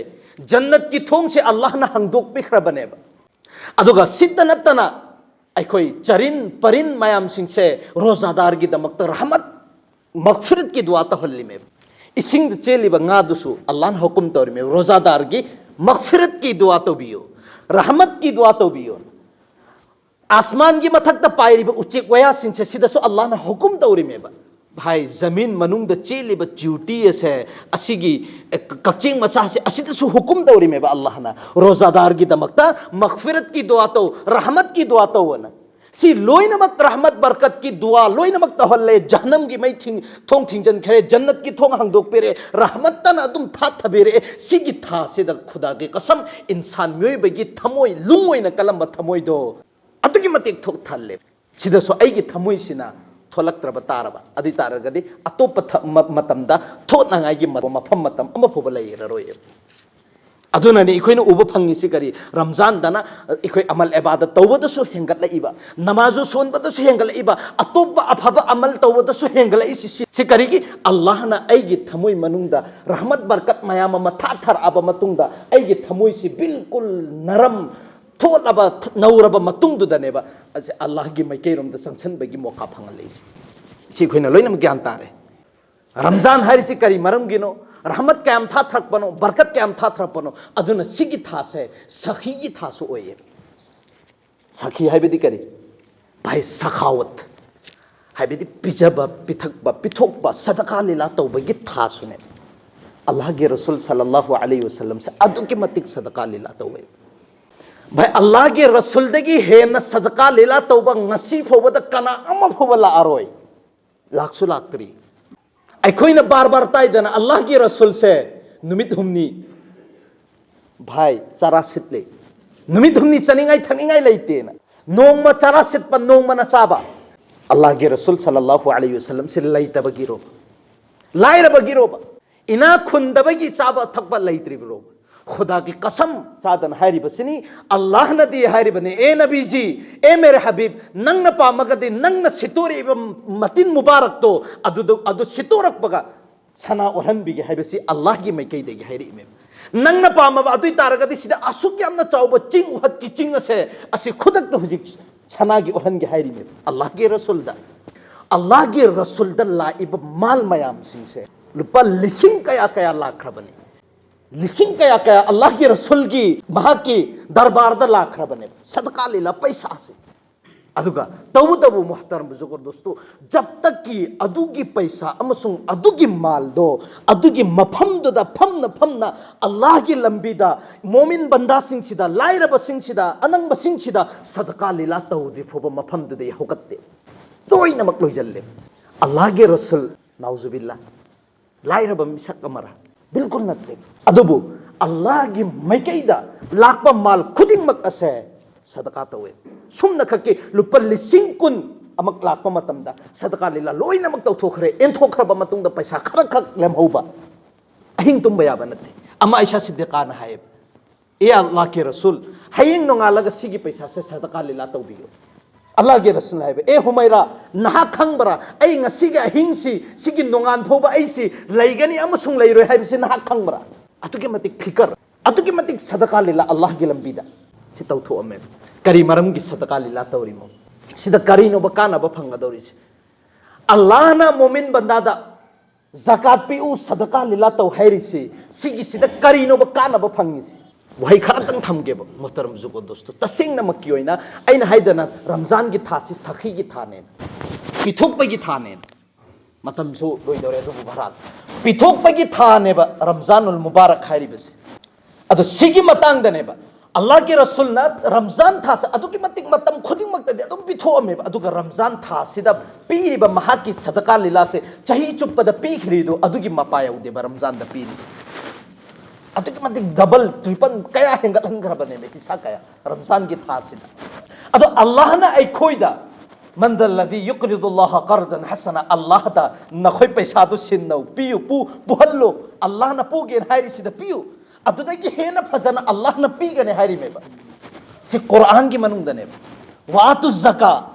ꯖꯟꯅꯠꯀꯤ ꯊꯣꯡꯁꯦ ꯑꯜꯂꯥꯍꯅ ꯍꯥꯡꯗꯣꯛꯄꯤꯈ꯭ꯔꯕꯅꯦꯕ꯫ ꯑꯗꯨꯒ ꯁꯤꯠꯇ ꯅꯠꯇꯅ ꯑꯩꯈꯣꯏ ꯆꯔꯤꯟ ꯄꯔꯤꯟ ꯃꯌꯥꯝꯁꯤꯡꯁꯦ ꯔꯣꯖꯥꯗꯥꯔꯒꯤꯗꯃꯛꯇ ꯔꯍꯃꯠ, ꯃꯒꯐꯤꯔꯠꯀꯤ ꯗꯨꯋꯥ ꯇꯧꯍꯜꯂꯤꯃꯦꯕ꯫ ꯏꯁꯤꯡꯗ ꯆꯦꯜꯂꯤꯕ ꯉꯥꯗꯨꯁꯨ ꯑꯜꯂꯥꯍꯅ ꯍꯨꯀꯨꯝ ꯇꯧꯔꯤꯃꯦꯕ, ꯔꯣꯖꯥꯗꯥꯔꯒꯤ ꯃꯒꯐꯤꯔꯠꯀꯤ ꯗꯨꯋꯥ ꯇꯧꯕꯤꯌꯨ, ꯔꯍꯃꯠꯀꯤ ꯗꯨꯋꯥ ꯇꯧꯕꯤꯌꯨ꯫ ꯑꯁꯃꯥꯟꯒꯤ ꯃꯊꯛꯇ ꯄꯥꯏꯔꯤꯕ ꯎꯆꯦꯛ ꯋꯥꯌꯥꯁꯤꯡꯁꯦ ꯁꯤꯗꯁꯨ ꯑꯜꯂꯥꯍꯅ ꯍꯨꯀꯨꯝ ꯇꯧꯔꯤꯃꯦꯕ꯫ ꯚꯥꯏ, ꯖꯃꯤꯟ ꯃꯅꯨꯡꯗ ꯆꯦꯜꯂꯤꯕ ꯆꯤꯎꯇꯤ ꯑꯁꯦ, ꯑꯁꯤꯒꯤ, ꯑꯦ, ꯀ-, ꯀꯛꯆꯦꯡ ꯃꯆꯥꯁꯦ, ꯑꯁꯤꯗꯁꯨ ꯍꯨꯀꯨꯝ ꯇꯧꯔꯤꯃꯦꯕ ꯑꯜꯂꯥꯍꯅ, ꯔꯣꯖꯥꯗꯥꯔꯒꯤꯗꯃꯛꯇ ꯃꯒꯐꯤꯔꯠꯀꯤ ꯗꯨꯋꯥ ꯇꯧ, ꯔꯍꯃꯠꯀꯤ ꯗꯨꯋꯥ ꯇꯧꯑꯅ꯫ ꯁꯤ ꯂꯣꯏꯅꯃꯛ ꯔꯍꯃꯠ ꯕꯔꯀꯠꯀꯤ ꯗꯨꯋꯥ ꯂꯣꯏꯅꯃꯛ ꯇꯧꯍꯜꯂꯦ꯫ ꯖꯍꯅꯝꯒꯤ ꯃꯩ ꯊꯤꯡ-, ꯊꯣꯡ ꯊꯤꯡꯖꯤꯟꯈ꯭ꯔꯦ, ꯖꯟꯅꯠꯀꯤ ꯊꯣꯡ ꯍꯥꯡꯗꯣꯛꯄꯤꯔꯦ, ꯔꯍꯃꯠꯇꯅ ꯑꯗꯨꯝ ꯊꯥꯊꯕꯤꯔꯛꯑꯦ꯫ ꯁꯤꯒꯤ ꯊꯥꯁꯤꯗ ꯈꯨꯗꯥꯒꯤ ꯀꯁꯝ, ꯏꯟꯁꯥꯟ ꯃꯤꯑꯣꯏꯕꯒꯤ ꯊꯃꯣꯏ, ꯂꯨꯡ ꯑꯣꯏꯅ ꯀꯜꯂꯝꯕ ꯊꯃꯣꯏꯗꯣ ꯑꯗꯨꯛꯀꯤ ꯃꯇꯤꯛ ꯊꯣꯛ ꯊꯜꯂꯦ꯫ ꯁꯤꯗꯁꯨ ꯑꯩꯒꯤ ꯊꯃꯣꯏꯁꯤꯅ ꯊꯣꯛꯂꯛꯇ꯭ꯔꯕ ꯇꯥꯔꯕ, ꯑꯗꯨ ꯑꯣꯏ ꯇꯥꯔꯒꯗꯤ ꯑꯇꯣꯞꯄ ꯊ-, ꯃ-, ꯃꯇꯝꯗ ꯊꯣꯛꯅꯉꯥꯏꯒꯤ ꯃ-, ꯃꯐꯝ ꯃꯇꯝ ꯑꯃ ꯐꯥꯎꯕ ꯂꯩꯔꯔꯣꯏ꯫ ꯑꯗꯨꯅꯅꯤ ꯑꯩꯈꯣꯏꯅ ꯎꯕ ꯐꯪꯉꯤꯁꯤ ꯀꯔꯤ? ꯔꯝꯖꯥꯟꯗꯅ ꯑꯩꯈꯣꯏ ꯑꯃꯜ ꯑꯦꯕꯥꯗ ꯇꯧꯕꯗꯁꯨ ꯍꯦꯟꯒꯠꯂꯛꯏꯕ, ꯅꯃꯥꯖꯨ ꯁꯣꯟꯕꯗꯁꯨ ꯍꯦꯟꯒꯠꯂꯛꯏꯕ, ꯑꯇꯣꯞꯄ ꯑꯐꯕ ꯑꯃꯜ ꯇꯧꯕꯗꯁꯨ ꯍꯦꯟꯒꯠꯂꯛꯏꯁꯤ꯫ ꯁꯤ, ꯁꯤ ꯀꯔꯤꯒꯤ? ꯑꯜꯂꯥꯍꯅ ꯑꯩꯒꯤ ꯊꯃꯣꯏ ꯃꯅꯨꯡꯗ ꯔꯍꯃꯠ ꯕꯔꯀꯠ ꯃꯌꯥꯝ ꯑꯃ ꯊꯥꯊꯔꯛꯑꯕ ꯃꯇꯨꯡꯗ ꯑꯩꯒꯤ ꯊꯃꯣꯏꯁꯤ ꯕꯤꯜꯀꯨꯜ ꯅꯔꯝ, ꯊꯣꯠꯂꯕ, ꯅꯧꯔꯕ ꯃꯇꯨꯡꯗꯨꯗꯅꯦꯕ ꯑꯁꯤ ꯑꯜꯂꯥꯍꯒꯤ ꯃꯥꯏꯀꯩꯔꯣꯝꯗ ꯆꯪꯁꯟꯕꯒꯤ ꯃꯣꯀꯥ ꯐꯪꯍꯜꯂꯛꯏꯁꯦ꯫ ꯁꯤ ꯑꯩꯈꯣꯏꯅ ꯂꯣꯏꯅꯃꯛ ꯒ꯭ꯌꯥꯟ ꯇꯥꯔꯦ꯫ ꯔꯝꯖꯥꯟ ꯍꯥꯏꯔꯤꯁꯤ ꯀꯔꯤ ꯃꯔꯝꯒꯤꯅꯣ? ꯔꯍꯃꯠ ꯀꯌꯥꯝ ꯊꯥꯊꯔꯛꯄꯅꯣ? ꯕꯔꯀꯠ ꯀꯌꯥꯝ ꯊꯥꯊꯔꯛꯄꯅꯣ? ꯑꯗꯨꯅ ꯁꯤꯒꯤ ꯊꯥꯁꯦ ꯁꯈꯤꯒꯤ ꯊꯥꯁꯨ ꯑꯣꯏꯌꯦ꯫ ꯁꯈꯤ ꯍꯥꯏꯕꯗꯤ ꯀꯔꯤ? ꯚꯥꯏ, ꯁꯈꯥꯋꯠ ꯍꯥꯏꯕꯗꯤ ꯄꯤꯖꯕ, ꯄꯤꯊꯛꯄ, ꯄꯤꯊꯣꯛꯄ, ꯁꯗꯀꯥ ꯂꯤꯂꯥ ꯇꯧꯕꯒꯤ ꯊꯥꯁꯨꯅꯦ꯫ ꯑꯜꯂꯥꯍꯒꯤ ꯔꯁꯨꯜ ꯁꯜꯂꯜꯂꯥꯍꯨ ꯑꯂꯩꯍꯤ ꯋꯁꯜꯂꯝꯁꯦ ꯑꯗꯨꯛꯀꯤ ꯃꯇꯤꯛ ꯁꯗꯀꯥ ꯂꯤꯂꯥ ꯇꯧꯋꯦ꯫ ꯚꯥꯏ, ꯑꯜꯂꯥꯍꯒꯤ ꯔꯁꯨꯜꯗꯒꯤ ꯍꯦꯟꯅ ꯁꯗꯀꯥ ꯂꯤꯂꯥ ꯇꯧꯕ ꯉꯁꯤ ꯐꯥꯎꯕꯗ ꯀꯅꯥ ꯑꯃ ꯐꯥꯎꯕ ꯂꯥꯛꯑꯔꯣꯏ, ꯂꯥꯛꯁꯨ ꯂꯥꯛꯇ꯭ꯔꯤ꯫ ꯑꯩꯈꯣꯏꯅ ꯕꯥꯔ ꯕꯥꯔ ꯇꯥꯏꯗꯅ ꯑꯜꯂꯥꯍꯒꯤ ꯔꯁꯨꯜꯁꯦ ꯅꯨꯃꯤꯠ ꯍꯨꯝꯅꯤ, ꯚꯥꯏ, ꯆꯔꯥ ꯁꯤꯠꯂꯦ, ꯅꯨꯃꯤꯠ ꯍꯨꯝꯅꯤ ꯆꯥꯅꯤꯡꯉꯥꯏ ꯊꯛꯅꯤꯡꯉꯥꯏ ꯂꯩꯇꯦꯅ꯫ ꯅꯣꯡꯃ ꯆꯔꯥ ꯁꯤꯠꯄ, ꯅꯣꯡꯃꯅ ꯆꯥꯕ꯫ ꯑꯜꯂꯥꯍꯒꯤ ꯔꯁꯨꯜ ꯁꯜꯂꯜꯂꯥꯍꯨ ꯑꯂꯩꯍꯤ ꯋꯁꯜꯂꯝꯁꯦ ꯂꯩꯇꯕꯒꯤꯔꯣꯕ? ꯂꯥꯏꯔꯕꯒꯤꯔꯣꯕ? ꯏꯅꯥꯛ ꯈꯨꯟꯗꯕꯒꯤ ꯆꯥꯕ ꯊꯛꯄ ꯂꯩꯇ꯭ꯔꯤꯕꯔꯣꯕ? ꯈꯨꯗꯥꯒꯤ ꯀꯁꯝ ꯆꯥꯗꯅ ꯍꯥꯏꯔꯤꯕꯁꯤꯅꯤ꯫ ꯑꯜꯂꯥꯍꯅꯗꯤ ꯍꯥꯏꯔꯤꯕꯅꯤ, "ꯑꯦ ꯅꯕꯤꯖꯤ, ꯑꯦ ꯃꯦꯔꯦ ꯍꯕꯤꯕ, ꯅꯪꯅ ꯄꯥꯝꯃꯒꯗꯤ ꯅꯪꯅ ꯁꯤꯠꯇꯣꯔꯛꯏꯕ ꯃꯇꯤꯟ ꯃꯨꯕꯥꯔꯛꯇꯣ ꯑꯗꯨꯗ, ꯑꯗꯨ ꯁꯤꯠꯇꯣꯔꯛꯄꯒ ꯁꯅꯥ ꯑꯣꯜꯍꯟꯕꯤꯒꯦ" ꯍꯥꯏꯕꯁꯤ ꯑꯜꯂꯥꯍꯒꯤ ꯃꯥꯏꯀꯩꯗꯒꯤ ꯍꯥꯏꯔꯛꯏꯃꯦ꯫ ꯅꯪꯅ ꯄꯥꯝꯃꯕ ꯑꯗꯨ ꯑꯣꯏ ꯇꯥꯔꯒꯗꯤ ꯁꯤꯗ ꯑꯁꯨꯛ ꯌꯥꯝꯅ ꯆꯥꯎꯕ ꯆꯤꯡ, ꯎꯍꯠꯀꯤ ꯆꯤꯡ ꯑꯁꯦ, ꯑꯁꯤ ꯈꯨꯗꯛꯇ ꯍꯧꯖꯤꯛ ꯁꯅꯥꯒꯤ ꯑꯣꯜꯍꯟꯒꯦ ꯍꯥꯏꯔꯤꯃꯦ ꯑꯜꯂꯥꯍꯒꯤ ꯔꯁꯨꯜꯗ꯫ ꯑꯜꯂꯥꯍꯒꯤ ꯔꯁꯨꯜꯗ ꯂꯥꯛꯏꯕ ꯃꯥꯜ ꯃꯌꯥꯝꯁꯤꯡꯁꯦ ꯂꯨꯄꯥ ꯂꯤꯁꯤꯡ ꯀꯌꯥ ꯀꯌꯥ ꯂꯥꯛꯈ꯭ꯔꯕꯅꯤ꯫ ꯂꯤꯁꯤꯡ ꯀꯌꯥ ꯀꯌꯥ ꯑꯜꯂꯥꯍꯒꯤ ꯔꯁꯨꯜꯒꯤ, ꯃꯍꯥꯛꯀꯤ ꯗꯔꯕꯥꯔꯗ ꯂꯥꯛꯈ꯭ꯔꯕꯅꯦꯕ ꯁꯗꯀꯥ ꯂꯤꯂꯥ ꯄꯩꯁꯥꯁꯦ꯫ ꯑꯗꯨꯒ ꯇꯧꯕꯇꯕꯨ, ꯃꯨꯍꯇꯔꯝ ꯕꯨꯖꯨꯔꯒ ꯗꯣꯁꯇꯣ, ꯖꯕ ꯇꯛ ꯀꯤ ꯑꯗꯨꯒꯤ ꯄꯩꯁꯥ ꯑꯃꯁꯨꯡ ꯑꯗꯨꯒꯤ ꯃꯥꯜꯗꯣ ꯑꯗꯨꯒꯤ ꯃꯐꯝꯗꯨꯗ ꯐꯝꯅ ꯐꯝꯅ ꯑꯜꯂꯥꯍꯒꯤ ꯂꯝꯕꯤꯗ ꯃꯣꯃꯤꯟ ꯕꯟꯗꯥꯁꯤꯡꯁꯤꯗ, ꯂꯥꯏꯔꯕꯁꯤꯡꯁꯤꯗ, ꯑꯅꯪꯕꯁꯤꯡꯁꯤꯗ ꯁꯗꯀꯥ ꯂꯤꯂꯥ ꯇꯧꯗ꯭ꯔꯤ ꯐꯥꯎꯕ ꯃꯐꯝꯗꯨꯗ ꯍꯧꯒꯠꯇꯦ꯫ ꯂꯣꯏꯅꯃꯛ ꯂꯣꯏꯁꯤꯜꯂꯦ꯫ ꯑꯜꯂꯥꯍꯒꯤ ꯔꯁꯨꯜ, ꯅꯥꯎꯖꯨꯕꯤꯜꯂꯥ, ꯂꯥꯏꯔꯕ ꯃꯤꯁꯛ ꯑꯃꯔꯥ? ꯕꯤꯜꯀꯨꯜ ꯅꯠꯇꯦ꯫ ꯑꯗꯨꯕꯨ ꯑꯜꯂꯥꯍꯒꯤ ꯃꯥꯏꯀꯩꯗ ꯂꯥꯛꯄ ꯃꯥꯜ ꯈꯨꯗꯤꯡꯃꯛ ꯑꯁꯦ ꯁꯗꯀꯥ ꯇꯧꯋꯦ꯫ ꯁꯨꯝꯅ ꯈꯛꯀꯤ ꯂꯨꯄꯥ ꯂꯤꯁꯤꯡ ꯀꯨꯟ ꯑꯃꯛ ꯂꯥꯛꯄ ꯃꯇꯝꯗ ꯁꯗꯀꯥ ꯂꯤꯂꯥ ꯂꯣꯏꯅꯃꯛ ꯇꯧꯊꯣꯛꯈ꯭ꯔꯦ, ꯏꯟꯊꯣꯛꯈ꯭ꯔꯕ ꯃꯇꯨꯡꯗ ꯄꯩꯁꯥ ꯈꯔꯈꯛ ꯂꯦꯝꯍꯧꯕ꯫ ꯑꯍꯤꯡ ꯇꯨꯝꯕ ꯌꯥꯕ ꯅꯠꯇꯦ꯫ ꯑꯃ ꯑꯥꯏꯁꯥ ꯁꯤꯗꯤꯀꯥꯅ ꯍꯥꯏꯌꯦꯕ, "ꯑꯦ ꯑꯜꯂꯥꯍꯒꯤ ꯔꯁꯨꯜ, ꯍꯌꯦꯡ ꯅꯣꯡꯉꯥꯜꯂꯒ ꯁꯤꯒꯤ ꯄꯩꯁꯥꯁꯦ ꯁꯗꯀꯥ ꯂꯤꯂꯥ ꯇꯧꯕꯤꯌꯨ"꯫ ꯑꯜꯂꯥꯍꯒꯤ ꯔꯁꯨꯜ ꯍꯥꯏꯕ, "ꯑꯦ ꯍꯨꯃꯩꯔꯥ, ꯅꯍꯥꯛ ꯈꯪꯕ꯭ꯔꯥ? ꯑꯩ ꯉꯁꯤꯒꯤ ꯑꯍꯤꯡꯁꯤ, ꯁꯤꯒꯤ ꯅꯣꯡꯉꯥꯟ ꯐꯥꯎꯕ ꯑꯩꯁꯤ ꯂꯩꯒꯅꯤ ꯑꯃꯁꯨꯡ ꯂꯩꯔꯣꯏ ꯍꯥꯏꯕꯁꯤ ꯅꯍꯥꯛ ꯈꯪꯕ꯭ꯔꯥ?" ꯑꯗꯨꯛꯀꯤ ꯃꯇꯤꯛ ꯐꯤꯀꯔ, ꯑꯗꯨꯛꯀꯤ ꯃꯇꯤꯛ ꯁꯗꯀꯥ ꯂꯤꯂꯥ ꯑꯜꯂꯥꯍꯒꯤ ꯂꯝꯕꯤꯗ ꯁꯤ ꯇꯧꯊꯣꯛꯑꯝꯃꯦꯕ꯫ ꯀꯔꯤ ꯃꯔꯝꯒꯤ ꯁꯗꯀꯥ ꯂꯤꯂꯥ ꯇꯧꯔꯤꯃꯣ? ꯁꯤꯗ ꯀꯔꯤꯅꯣꯕ ꯀꯥꯟꯅꯕ ꯐꯪꯒꯗꯧꯔꯤꯁꯦ? ꯑꯜꯂꯥꯍꯅ ꯃꯣꯃꯤꯟ ꯕꯟꯗꯥꯗ ꯖꯀꯥꯠ ꯄꯤꯎ, ꯁꯗꯀꯥ ꯂꯤꯂꯥ ꯇꯧ ꯍꯥꯏꯔꯤꯁꯤ, ꯁꯤꯒꯤꯁꯤꯗ ꯀꯔꯤꯅꯣꯕ ꯀꯥꯟꯅꯕ ꯐꯪꯉꯤꯁꯤ? ꯋꯥꯍꯩ ꯈꯔꯇꯪ ꯊꯝꯒꯦꯕ, ꯃꯣꯍꯇꯔꯝ ꯕꯨꯖꯨꯔꯒ ꯗꯣꯁꯇꯣ꯫ ꯇꯁꯦꯡꯅꯃꯛꯀꯤ ꯑꯣꯏꯅ ꯑꯩꯅ ꯍꯥꯏꯗꯅ ꯔꯝꯖꯥꯟꯒꯤ ꯊꯥꯁꯤ ꯁꯈꯤꯒꯤ ꯊꯥꯅꯦꯅ, ꯄꯤꯊꯣꯛꯄꯒꯤ ꯊꯥꯅꯦꯅ꯫ ꯃꯇꯝꯁꯨ ꯂꯣꯏꯗꯧꯔꯦ, ꯑꯗꯨꯕꯨ ꯚꯥꯔꯥꯠ ꯄꯤꯊꯣꯛꯄꯒꯤ ꯊꯥꯅꯦꯕ ꯔꯝꯖꯥꯅꯨꯜ ꯃꯨꯕꯥꯔꯛ ꯍꯥꯏꯔꯤꯕꯁꯤ꯫ ꯑꯗꯣ ꯁꯤꯒꯤ ꯃꯇꯥꯡꯗꯅꯦꯕ ꯑꯜꯂꯥꯍꯒꯤ ꯔꯁꯨꯜꯅ ꯔꯝꯖꯥꯟ ꯊꯥꯁꯦ ꯑꯗꯨꯛꯀꯤ ꯃꯇꯤꯛ ꯃꯇꯝ ꯈꯨꯗꯤꯡꯃꯛꯇꯗꯤ ꯑꯗꯨꯝ ꯄꯤꯊꯣꯛꯑꯝꯃꯦꯕ, ꯑꯗꯨꯒ ꯔꯝꯖꯥꯟ ꯊꯥꯁꯤꯗ ꯄꯤꯔꯤꯕ ꯃꯍꯥꯛꯀꯤ ꯁꯗꯀꯥ ꯂꯤꯂꯥꯁꯦ ꯆꯍꯤ ꯆꯨꯞꯄꯗ ꯄꯤꯈ꯭ꯔꯤꯗꯣ ꯑꯗꯨꯒꯤ ꯃꯄꯥ ꯌꯧꯗꯦꯕ ꯔꯝꯖꯥꯟꯗ ꯄꯤꯔꯤꯁꯦ꯫ ꯑꯗꯨꯛꯀꯤ ꯃꯇꯤꯛ ꯗꯕꯜ, ꯇ꯭ꯔꯤꯄꯜ ꯀꯌꯥ ꯍꯦꯟꯒꯠꯍꯟꯈ꯭ꯔꯕꯅꯦꯕ ꯄꯩꯁꯥ ꯀꯌꯥ ꯔꯝꯖꯥꯟꯒꯤ ꯊꯥꯁꯤꯗ꯫ ꯑꯗꯣ ꯑꯜꯂꯥꯍꯅ ꯑꯩꯈꯣꯏꯗ, "ꯃꯟꯗꯜꯂꯗꯤ ꯌꯨꯛꯔꯤꯗꯨꯜꯂꯥꯍ ꯀꯔꯗꯟ ꯍꯁꯅ", ꯑꯜꯂꯥꯍꯗ ꯅꯈꯣꯏ ꯄꯩꯁꯥꯗꯨ ꯁꯤꯟꯅꯧ, ꯄꯤꯌꯨ, ꯄꯨ-, ꯄꯨꯍꯜꯂꯨ, ꯑꯜꯂꯥꯍꯅ ꯄꯨꯒꯦꯅ ꯍꯥꯏꯔꯤꯁꯤꯗ ꯄꯤꯌꯨ꯫ ꯑꯗꯨꯗꯒꯤ ꯍꯦꯟꯅ ꯐꯖꯅ ꯑꯜꯂꯥꯍꯅ ꯄꯤꯒꯅꯤ ꯍꯥꯏꯔꯤꯃꯦꯕ꯫ ꯁꯤ ꯀꯨꯔꯥꯟꯒꯤ ꯃꯅꯨꯡꯗꯅꯦꯕ꯫ ꯋꯥꯇꯨ ꯖꯀꯥ꯫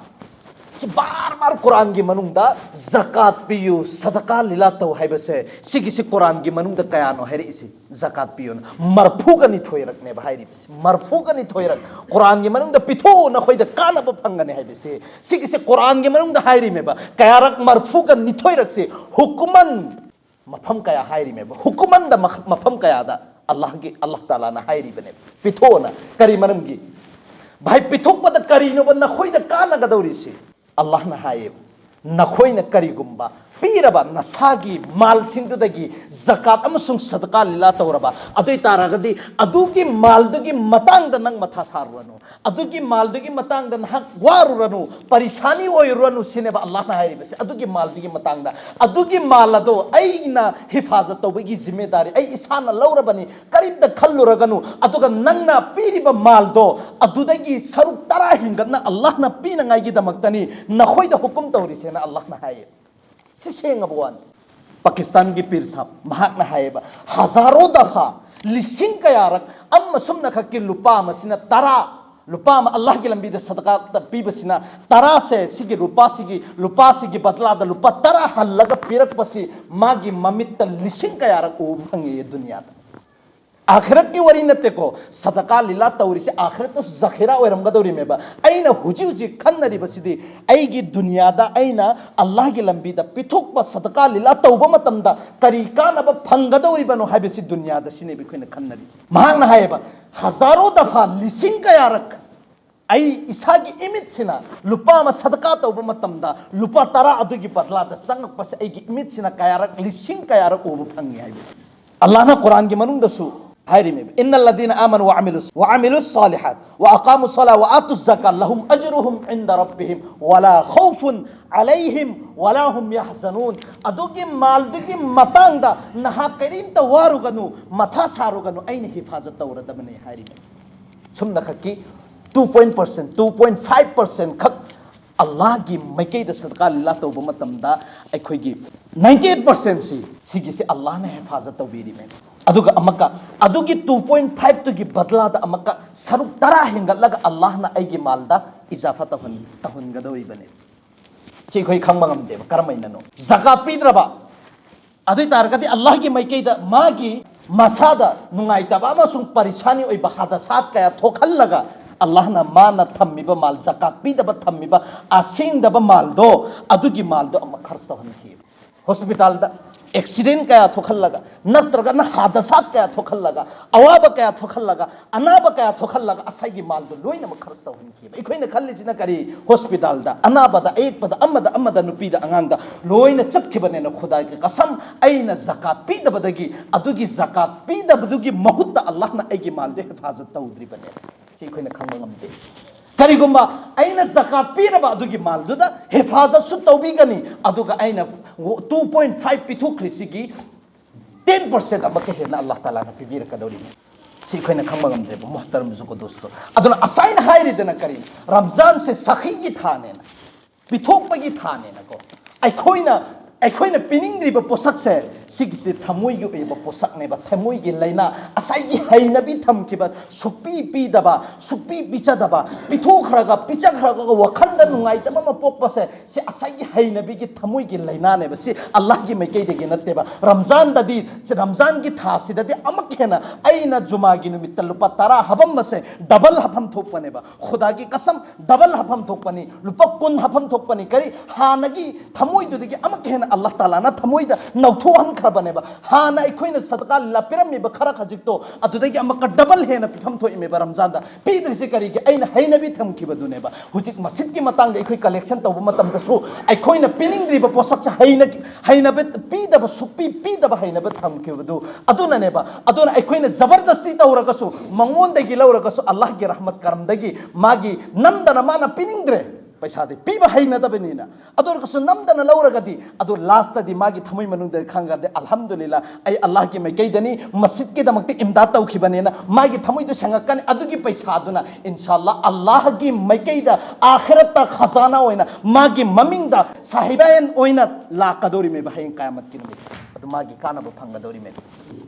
ꯁꯤ ꯕꯥꯔ ꯕꯥꯔ ꯀꯨꯔꯥꯟꯒꯤ ꯃꯅꯨꯡꯗ ꯖꯀꯥꯠ ꯄꯤꯌꯨ, ꯁꯗꯀꯥ ꯂꯤꯂꯥ ꯇꯧ ꯍꯥꯏꯕꯁꯦ, ꯁꯤꯒꯤꯁꯤ ꯀꯨꯔꯥꯟꯒꯤ ꯃꯅꯨꯡꯗ ꯀꯌꯥꯅꯣ ꯍꯥꯏꯔꯛꯏꯁꯤ? ꯖꯀꯥꯠ ꯄꯤꯌꯨꯅ ꯃꯔꯐꯨꯒ ꯅꯤꯊꯣꯏꯔꯛꯅꯦꯕ ꯍꯥꯏꯔꯤꯕꯁꯤ꯫ ꯃꯔꯐꯨꯒ ꯅꯤꯊꯣꯏꯔꯛ ꯀꯨꯔꯥꯟꯒꯤ ꯃꯅꯨꯡꯗ ꯄꯤꯊꯣꯛꯎ, ꯅꯈꯣꯏꯗ ꯀꯥꯟꯅꯕ ꯐꯪꯒꯅꯤ ꯍꯥꯏꯕꯁꯤ꯫ ꯁꯤꯒꯤꯁꯤ ꯀꯨꯔꯥꯟꯒꯤ ꯃꯅꯨꯡꯗ ꯍꯥꯏꯔꯤꯃꯦꯕ꯫ ꯀꯌꯥꯔꯛ? ꯃꯔꯐꯨꯒ ꯅꯤꯊꯣꯏꯔꯛꯁꯤ꯫ ꯍꯨꯀꯨꯃꯟ ꯃꯐꯝ ꯀꯌꯥ ꯍꯥꯏꯔꯤꯃꯦꯕ꯫ ꯍꯨꯀꯨꯃꯟꯗ ꯃꯈ-, ꯃꯐꯝ ꯀꯌꯥꯗ ꯑꯜꯂꯥꯍꯒꯤ, ꯑꯜꯂꯥꯍ ꯇꯥꯂꯥꯅ ꯍꯥꯏꯔꯤꯕꯅꯦꯕ, ꯄꯤꯊꯣꯛꯑꯣꯅ꯫ ꯀꯔꯤ ꯃꯔꯝꯒꯤ? ꯚꯥꯏ, ꯄꯤꯊꯣꯛꯄꯗ ꯀꯔꯤꯅꯣꯕ ꯅꯈꯣꯏꯗ ꯀꯥꯟꯅꯒꯗꯧꯔꯤꯁꯤ? ꯑꯜꯂꯥꯍꯅ ꯍꯥꯏꯌꯦꯕ, ꯅꯈꯣꯏꯅ ꯀꯔꯤꯒꯨꯝꯕ ꯄꯤꯔꯕ ꯅꯁꯥꯒꯤ ꯃꯥꯜꯁꯤꯡꯗꯨꯗꯒꯤ ꯖꯀꯥꯠ ꯑꯃꯁꯨꯡ ꯁꯗꯀꯥ ꯂꯤꯂꯥ ꯇꯧꯔꯕ, ꯑꯗꯨ ꯑꯣꯏ ꯇꯥꯔꯒꯗꯤ ꯑꯗꯨꯒꯤ ꯃꯥꯜꯗꯨꯒꯤ ꯃꯇꯥꯡꯗ ꯅꯪ ꯃꯊꯥ ꯁꯥꯔꯨꯔꯅꯨ꯫ ꯑꯗꯨꯒꯤ ꯃꯥꯜꯗꯨꯒꯤ ꯃꯇꯥꯡꯗ ꯅꯍꯥꯛ ꯋꯥꯔꯨꯔꯅꯨ, ꯄꯔꯤꯁꯥꯅꯤ ꯑꯣꯏꯔꯨꯔꯅꯨ ꯁꯤꯅꯦꯕ ꯑꯜꯂꯥꯍꯅ ꯍꯥꯏꯔꯤꯕꯁꯦ꯫ ꯑꯗꯨꯒꯤ ꯃꯥꯜꯗꯨꯒꯤ ꯃꯇꯥꯡꯗ, ꯑꯗꯨꯒꯤ ꯃꯥꯜ ꯑꯗꯣ ꯑꯩꯅ ꯍꯤꯐꯥꯖꯠ ꯇꯧꯕꯒꯤ ꯖꯤꯝꯃꯦꯗꯥꯔꯤ ꯑꯩ ꯏꯁꯥꯅ ꯂꯧꯔꯕꯅꯤ, ꯀꯔꯤꯝꯇ ꯈꯜꯂꯨꯔꯒꯅꯨ꯫ ꯑꯗꯨꯒ ꯅꯪꯅ ꯄꯤꯔꯤꯕ ꯃꯥꯜꯗꯣ ꯑꯗꯨꯗꯒꯤ ꯁꯔꯨꯛ ꯇꯔꯥ ꯍꯦꯟꯒꯠꯅ ꯑꯜꯂꯥꯍꯅ ꯄꯤꯅꯉꯥꯏꯒꯤꯗꯃꯛꯇꯅꯤ ꯅꯈꯣꯏꯗ ꯍꯨꯀꯨꯝ ꯇꯧꯔꯤꯁꯦꯅ ꯑꯜꯂꯥꯍꯅ ꯍꯥꯏꯌꯦ꯫ ꯁꯤ ꯁꯦꯡꯉꯕ ꯋꯥꯅꯤ꯫ ꯄꯥꯀꯤꯁꯇꯥꯟꯒꯤ ꯄꯤꯔ ꯁꯥꯍꯕ ꯃꯍꯥꯛꯅ ꯍꯥꯏꯌꯦꯕ, ꯍꯖꯥꯔꯣ ꯗꯐꯥ, ꯂꯤꯁꯤꯡ ꯀꯌꯥꯔꯛ, ꯑꯃ ꯁꯨꯝꯅ ꯈꯛꯀꯤ ꯂꯨꯄꯥ ꯑꯃꯁꯤꯅ ꯇꯔꯥ, ꯂꯨꯄꯥ ꯑꯃ ꯑꯜꯂꯥꯍꯒꯤ ꯂꯝꯕꯤꯗ ꯁꯗꯀꯥꯇ ꯄꯤꯕꯁꯤꯅ, ꯇꯔꯥꯁꯦ ꯁꯤꯒꯤ ꯂꯨꯄꯥꯁꯤꯒꯤ, ꯂꯨꯄꯥꯁꯤꯒꯤ ꯕꯗꯂꯥꯗ ꯂꯨꯄꯥ ꯇꯔꯥ ꯍꯜꯂꯒ ꯄꯤꯔꯛꯄꯁꯤ ꯃꯥꯒꯤ ꯃꯃꯤꯠꯇ ꯂꯤꯁꯤꯡ ꯀꯌꯥꯔꯛ ꯎꯕ ꯐꯪꯉꯦ ꯗꯨꯅꯤꯌꯥꯗ꯫ ꯑꯥꯈꯤꯔꯠꯀꯤ ꯋꯥꯔꯤ ꯅꯠꯇꯦꯀꯣ, ꯁꯗꯀꯥ ꯂꯤꯂꯥ ꯇꯧꯔꯤꯁꯦ ꯑꯥꯈꯤꯔꯠꯇꯁꯨ ꯖꯈꯤꯔꯥ ꯑꯣꯏꯔꯝꯒꯗꯧꯔꯤꯃꯦꯕ꯫ ꯑꯩꯅ ꯍꯧꯖꯤꯛ ꯍꯧꯖꯤꯛ ꯈꯟꯅꯔꯤꯕꯁꯤꯗꯤ ꯑꯩꯒꯤ ꯗꯨꯅꯤꯌꯥꯗ ꯑꯩꯅ ꯑꯜꯂꯥꯍꯒꯤ ꯂꯝꯕꯤꯗ ꯄꯤꯊꯣꯛꯄ ꯁꯗꯀꯥ ꯂꯤꯂꯥ ꯇꯧꯕ ꯃꯇꯝꯗ ꯀꯔꯤ ꯀꯥꯟꯅꯕ ꯐꯪꯒꯗꯧꯔꯤꯕꯅꯣ ꯍꯥꯏꯕꯁꯤ ꯗꯨꯅꯤꯌꯥꯗ ꯁꯤꯅꯦꯕ ꯑꯩꯈꯣꯏꯅ ꯈꯟꯅꯔꯤꯁꯦ꯫ ꯃꯍꯥꯛꯅ ꯍꯥꯏꯌꯦꯕ, ꯍꯖꯥꯔꯣ ꯗꯐꯥ, ꯂꯤꯁꯤꯡ ꯀꯌꯥꯔꯛ ꯑꯩ ꯏꯁꯥꯒꯤ ꯏꯃꯤꯠꯁꯤꯅ ꯂꯨꯄꯥ ꯑꯃ ꯁꯗꯀꯥ ꯇꯧꯕ ꯃꯇꯝꯗ ꯂꯨꯄꯥ ꯇꯔꯥ ꯑꯗꯨꯒꯤ ꯕꯗꯂꯥꯗ ꯆꯪꯉꯛꯄꯁꯦ ꯑꯩꯒꯤ ꯏꯃꯤꯠꯁꯤꯅ ꯀꯌꯥꯔꯛ, ꯂꯤꯁꯤꯡ ꯀꯌꯥꯔꯛ ꯎꯕ ꯐꯪꯉꯤ ꯍꯥꯏꯕꯁꯦ꯫ ꯑꯜꯂꯥꯍꯅ ꯀꯨꯔꯥꯟꯒꯤ ꯃꯅꯨꯡꯗꯁꯨ ꯍꯥꯏꯔꯤꯃꯦꯕ, "ꯏꯟꯅꯜ ꯂꯗꯤꯅ ꯑꯥꯃꯅꯨ ꯋꯥ ꯑꯃꯤꯂꯨ, ꯋꯥ ꯑꯃꯤꯂꯨ ꯁꯥꯂꯤꯍꯥꯠ ꯋꯥ ꯑꯀꯥꯃꯨ ꯁꯂꯥ ꯋꯥ ꯑꯇꯨ ꯖꯀꯥ ꯂꯍꯨꯝ ꯑꯖ꯭ꯔꯨꯍꯨꯝ ꯏꯟꯗ ꯔꯕꯤꯍꯤꯝ ꯋꯥꯂꯥ ꯈꯧꯐꯨꯟ ꯑꯂꯩꯍꯤꯝ ꯋꯥꯂꯥ ꯍꯨꯝ ꯌꯥꯍꯖꯅꯨꯟ"꯫ ꯑꯗꯨꯒꯤ ꯃꯥꯜꯗꯨꯒꯤ ꯃꯇꯥꯡꯗ ꯅꯍꯥꯛ ꯀꯔꯤꯝꯇ ꯋꯥꯔꯨꯒꯅꯨ, ꯃꯊꯥ ꯁꯥꯔꯨꯒꯅꯨ, ꯑꯩꯅ ꯍꯤꯐꯥꯖꯠ ꯇꯧꯔꯗꯕꯅꯤ ꯍꯥꯏꯔꯤꯕ꯫ ꯁꯨꯝꯅ ꯈꯛꯀꯤ two point percent, two point five percent ꯈꯛ ꯑꯜꯂꯥꯍꯒꯤ ꯃꯥꯏꯀꯩꯗ ꯁꯗꯀꯥ ꯂꯤꯂꯥ ꯇꯧꯕ ꯃꯇꯝꯗ ꯑꯩꯈꯣꯏꯒꯤ ninety eight percent ꯁꯤ, ꯁꯤꯒꯤꯁꯤ ꯑꯜꯂꯥꯍꯅ ꯍꯤꯐꯥꯖꯠ ꯇꯧꯕꯤꯔꯤꯕꯅꯤ꯫ ꯑꯗꯨꯒ ꯑꯃꯨꯛꯀ ꯑꯗꯨꯒꯤ two point five ꯇꯨꯒꯤ ꯕꯗꯂꯥꯗ ꯑꯃꯨꯛꯀ ꯁꯔꯨꯛ ꯇꯔꯥ ꯍꯦꯟꯒꯠꯂꯒ ꯑꯜꯂꯥꯍꯅ ꯑꯩꯒꯤ ꯃꯥꯜꯗ ꯏꯖꯥꯐꯥ ꯇꯧꯍꯟ ꯇꯧꯍꯟꯒꯗꯧꯔꯤꯕꯅꯤ꯫ ꯁꯤ ꯑꯩꯈꯣꯏ ꯈꯪꯕ ꯉꯝꯗꯦꯕ꯫ ꯀꯔꯝꯍꯥꯏꯅꯅꯣ? ꯖꯀꯥꯠ ꯄꯤꯗ꯭ꯔꯕ, ꯑꯗꯨ ꯑꯣꯏ ꯇꯥꯔꯒꯗꯤ ꯑꯜꯂꯥꯍꯒꯤ ꯃꯥꯏꯀꯩꯗ ꯃꯥꯒꯤ ꯃꯁꯥꯗ ꯅꯨꯡꯉꯥꯏꯇꯕ ꯑꯃꯁꯨꯡ ꯄꯔꯤꯁꯥꯅꯤ ꯑꯣꯏꯕ ꯍꯥꯗꯁꯥꯠ ꯀꯌꯥ ꯊꯣꯛꯍꯜꯂꯒ, ꯑꯜꯂꯥꯍꯅ ꯃꯥꯅ ꯊꯝꯃꯤꯕ ꯃꯥꯜ, ꯖꯀꯥꯠ ꯄꯤꯗꯕ ꯊꯝꯃꯤꯕ ꯑꯁꯦꯡꯗꯕ ꯃꯥꯜꯗꯣ, ꯑꯗꯨꯒꯤ ꯃꯥꯜꯗꯣ ꯑꯃꯨꯛ ꯈꯔꯆ ꯇꯧꯍꯟꯈꯤꯕ꯫ ꯍꯣꯁꯄꯤꯇꯥꯜꯗ ꯑꯦꯛꯁꯤꯗꯦꯟ ꯀꯌꯥ ꯊꯣꯛꯍꯜꯂꯒ, ꯅꯠꯇ꯭ꯔꯒꯅ ꯍꯥꯗꯁꯥꯠ ꯀꯌꯥ ꯊꯣꯛꯍꯜꯂꯒ, ꯑꯋꯥꯕ ꯀꯌꯥ ꯊꯣꯛꯍꯜꯂꯒ, ꯑꯅꯥꯕ ꯀꯌꯥ ꯊꯣꯛꯍꯜꯂꯒ, ꯑꯁꯥꯏꯒꯤ ꯃꯥꯜꯗꯣ ꯂꯣꯏꯅꯃꯛ ꯈꯔꯆ ꯇꯧꯍꯟꯈꯤꯕ꯫ ꯑꯩꯈꯣꯏꯅ ꯈꯜꯂꯤꯁꯤꯅ ꯀꯔꯤ? ꯍꯣꯁꯄꯤꯇꯥꯜꯗ, ꯑꯅꯥꯕꯗ, ꯑꯌꯦꯛꯄꯗ, ꯑꯃꯗ, ꯑꯃꯗ, ꯅꯨꯄꯤꯗ, ꯑꯉꯥꯡꯗ ꯂꯣꯏꯅ ꯆꯠꯈꯤꯕꯅꯦꯅ꯫ ꯈꯨꯗꯥꯒꯤ ꯀꯁꯝ, ꯑꯩꯅ ꯖꯀꯥꯠ ꯄꯤꯗꯕꯗꯒꯤ, ꯑꯗꯨꯒꯤ ꯖꯀꯥꯠ ꯄꯤꯗꯕꯗꯨꯒꯤ ꯃꯍꯨꯠꯇ ꯑꯜꯂꯥꯍꯅ ꯑꯩꯒꯤ ꯃꯥꯜꯗꯣ ꯍꯤꯐꯥꯖꯠ ꯇꯧꯗ꯭ꯔꯤꯕꯅꯦ꯫ ꯁꯤ ꯑꯩꯈꯣꯏꯅ ꯈꯪꯕ ꯉꯝꯗꯦ꯫ ꯀꯔꯤꯒꯨꯝꯕ ꯑꯩꯅ ꯖꯀꯥꯠ ꯄꯤꯔꯕ ꯑꯗꯨꯒꯤ ꯃꯥꯜꯗꯨꯗ ꯍꯤꯐꯥꯖꯠꯁꯨ ꯇꯧꯕꯤꯒꯅꯤ, ꯑꯗꯨꯒ ꯑꯩꯅ two point five ꯄꯤꯊꯣꯛꯈ꯭ꯔꯤꯁꯤꯒꯤ ten percent ꯑꯃꯨꯛꯀ ꯍꯦꯟꯅ ꯑꯜꯂꯥꯍ ꯇꯥꯂꯥꯅ ꯄꯤꯕꯤꯔꯛꯀꯗꯧꯔꯤꯅꯤ꯫ ꯁꯤ ꯑꯩꯈꯣꯏꯅ ꯈꯪꯕ ꯉꯝꯗꯦꯕ, ꯃꯨꯍꯇꯔꯝ ꯖꯨꯀꯣꯗꯣꯁꯇꯣ꯫ ꯑꯗꯨꯅ ꯑꯁꯥꯏꯅ ꯍꯥꯏꯔꯤꯗꯅ ꯀꯔꯤ? ꯔꯝꯖꯥꯟꯁꯦ ꯁꯈꯤꯒꯤ ꯊꯥꯅꯦꯅ, ꯄꯤꯊꯣꯛꯄꯒꯤ ꯊꯥꯅꯦꯅꯀꯣ꯫ ꯑꯩꯈꯣꯏꯅ, ꯑꯩꯈꯣꯏꯅ ꯄꯤꯅꯤꯡꯗ꯭ꯔꯤꯕ ꯄꯣꯠꯁꯛꯁꯦ, ꯁꯤꯒꯤꯁꯦ ꯊꯃꯣꯏꯒꯤ ꯑꯣꯏꯕ ꯄꯣꯠꯁꯛꯅꯦꯕ꯫ ꯊꯃꯣꯏꯒꯤ ꯂꯥꯏꯅꯥ, ꯉꯁꯥꯏꯒꯤ ꯍꯩꯅꯕꯤ ꯊꯝꯈꯤꯕ, ꯁꯨꯛꯄꯤ ꯄꯤꯗꯕ, ꯁꯨꯛꯄꯤ ꯄꯤꯖꯗꯕ, ꯄꯤꯊꯣꯛꯈ꯭ꯔꯒ, ꯄꯤꯖꯈ꯭ꯔꯒ ꯋꯥꯈꯜꯗ ꯅꯨꯡꯉꯥꯏꯇꯕ ꯑꯃ ꯄꯣꯛꯄꯁꯦ, ꯁꯤ ꯉꯁꯥꯏꯒꯤ ꯍꯩꯅꯕꯤꯒꯤ ꯊꯃꯣꯏꯒꯤ ꯂꯥꯏꯅꯥꯅꯦꯕ꯫ ꯁꯤ ꯑꯜꯂꯥꯍꯒꯤ ꯃꯥꯏꯀꯩꯗꯒꯤ ꯅꯠꯇꯦꯕ꯫ ꯔꯝꯖꯥꯟꯗꯗꯤ, ꯔꯝꯖꯥꯟꯒꯤ ꯊꯥꯁꯤꯗꯗꯤ ꯑꯃꯨꯛ ꯍꯦꯟꯅ ꯑꯩꯅ ꯖꯨꯃꯥꯒꯤ ꯅꯨꯃꯤꯠꯇ ꯂꯨꯄꯥ ꯇꯔꯥ ꯍꯥꯞꯄꯝꯕꯁꯦ ꯗꯕꯜ ꯍꯥꯞꯐꯝ ꯊꯣꯛꯄꯅꯦꯕ꯫ ꯈꯨꯗꯥꯒꯤ ꯀꯁꯝ, ꯗꯕꯜ ꯍꯥꯞꯐꯝ ꯊꯣꯛꯄꯅꯤ, ꯂꯨꯄꯥ ꯀꯨꯟ ꯍꯥꯞꯐꯝ ꯊꯣꯛꯄꯅꯤ꯫ ꯀꯔꯤ? ꯍꯥꯟꯅꯒꯤ ꯊꯃꯣꯏꯗꯨꯗꯒꯤ ꯑꯃꯨꯛꯀ ꯍꯦꯟꯅ ꯑꯜꯂꯥꯍ ꯇꯥꯂꯥꯅ ꯊꯃꯣꯏꯗ ꯅꯧꯊꯣꯛꯍꯟꯈ꯭ꯔꯕꯅꯦꯕ꯫ ꯍꯥꯟꯅ ꯑꯩꯈꯣꯏꯅ ꯁꯗꯀꯥ ꯂꯤꯂꯥ ꯄꯤꯔꯝꯃꯤꯕ ꯈꯔ ꯈꯖꯤꯛꯇꯣ, ꯑꯗꯨꯗꯒꯤ ꯑꯃꯨꯛꯀ ꯗꯕꯜ ꯍꯦꯟꯅ ꯄꯤꯐꯝ ꯊꯣꯛꯏꯃꯦꯕ ꯔꯝꯖꯥꯟꯗ꯫ ꯄꯤꯗ꯭ꯔꯤꯁꯦ ꯀꯔꯤꯒꯤ? ꯑꯩꯅ ꯍꯩꯅꯕꯤ ꯊꯝꯈꯤꯕꯗꯨꯅꯦꯕ꯫ ꯍꯧꯖꯤꯛ ꯃꯁꯤꯠꯀꯤ ꯃꯇꯥꯡꯗ ꯑꯩꯈꯣꯏ ꯀꯂꯦꯛꯁꯟ ꯇꯧꯕ ꯃꯇꯝꯗꯁꯨ, ꯑꯩꯈꯣꯏꯅ ꯄꯤꯅꯤꯡꯗ꯭ꯔꯤꯕ ꯄꯣꯠꯁꯛꯁꯦ ꯍꯩꯅ-, ꯍꯩꯅꯕ ꯄꯤꯗꯕ, ꯁꯨꯛꯄꯤ ꯄꯤꯗꯕ ꯍꯩꯅꯕ ꯊꯝꯈꯤꯕꯗꯨ ꯑꯗꯨꯅꯅꯦꯕ꯫ ꯑꯗꯨꯅ ꯑꯩꯈꯣꯏꯅ ꯖꯕꯔꯗꯁꯇꯤ ꯇꯧꯔꯒꯁꯨ, ꯃꯉꯣꯟꯗꯒꯤ ꯂꯧꯔꯒꯁꯨ, ꯑꯜꯂꯥꯍꯒꯤ ꯔꯍꯃꯠ ꯀꯔꯝꯗꯒꯤ ꯃꯥꯒꯤ ꯅꯝꯗꯅ ꯃꯥꯅ ꯄꯤꯅꯤꯡꯗ꯭ꯔꯦ꯫ ꯄꯩꯁꯥꯗꯤ ꯄꯤꯕ ꯍꯩꯅꯗꯕꯅꯤꯅ꯫ ꯑꯗꯨ ꯑꯣꯏꯔꯒꯁꯨ ꯅꯝꯗꯅ ꯂꯧꯔꯒꯗꯤ, ꯑꯗꯨ ꯂꯥꯁꯇꯗꯤ ꯃꯥꯒꯤ ꯊꯃꯣꯏ ꯃꯅꯨꯡꯗ ꯈꯪꯒꯗꯤ, "ꯑꯜꯍꯝꯗꯨꯂꯤꯜꯂꯥ, ꯑꯩ ꯑꯜꯂꯥꯍꯒꯤ ꯃꯥꯏꯀꯩꯗꯅꯤ, ꯃꯁꯖꯤꯗꯀꯤꯗꯃꯛꯇ ꯏꯝꯗꯥꯗ ꯇꯧꯈꯤꯕꯅꯤꯅ" ꯃꯥꯒꯤ ꯊꯃꯣꯏꯗꯨ ꯁꯦꯡꯉꯛꯀꯅꯤ꯫ ꯑꯗꯨꯒꯤ ꯄꯩꯁꯥꯗꯨꯅ ꯏꯟꯁꯥ ꯑꯜꯂꯥ ꯑꯜꯂꯥꯍꯒꯤ ꯃꯥꯏꯀꯩꯗ ꯑꯥꯈꯤꯔꯠꯇ ꯈꯖꯥꯅꯥ ꯑꯣꯏꯅ, ꯃꯥꯒꯤ ꯃꯃꯤꯡꯗ ꯁꯥꯍꯤꯕꯥꯌꯟ ꯑꯣꯏꯅ ꯂꯥꯛꯀꯗꯧꯔꯤꯃꯦꯕ ꯍꯌꯦꯡ ꯀꯌꯥꯃꯠꯀꯤ ꯅꯨꯃꯤꯠ꯫ ꯑꯗꯨ ꯃꯥꯒꯤ ꯀꯥꯟꯅꯕ ꯐꯪꯒꯗꯧꯔꯤꯃꯦꯕ꯫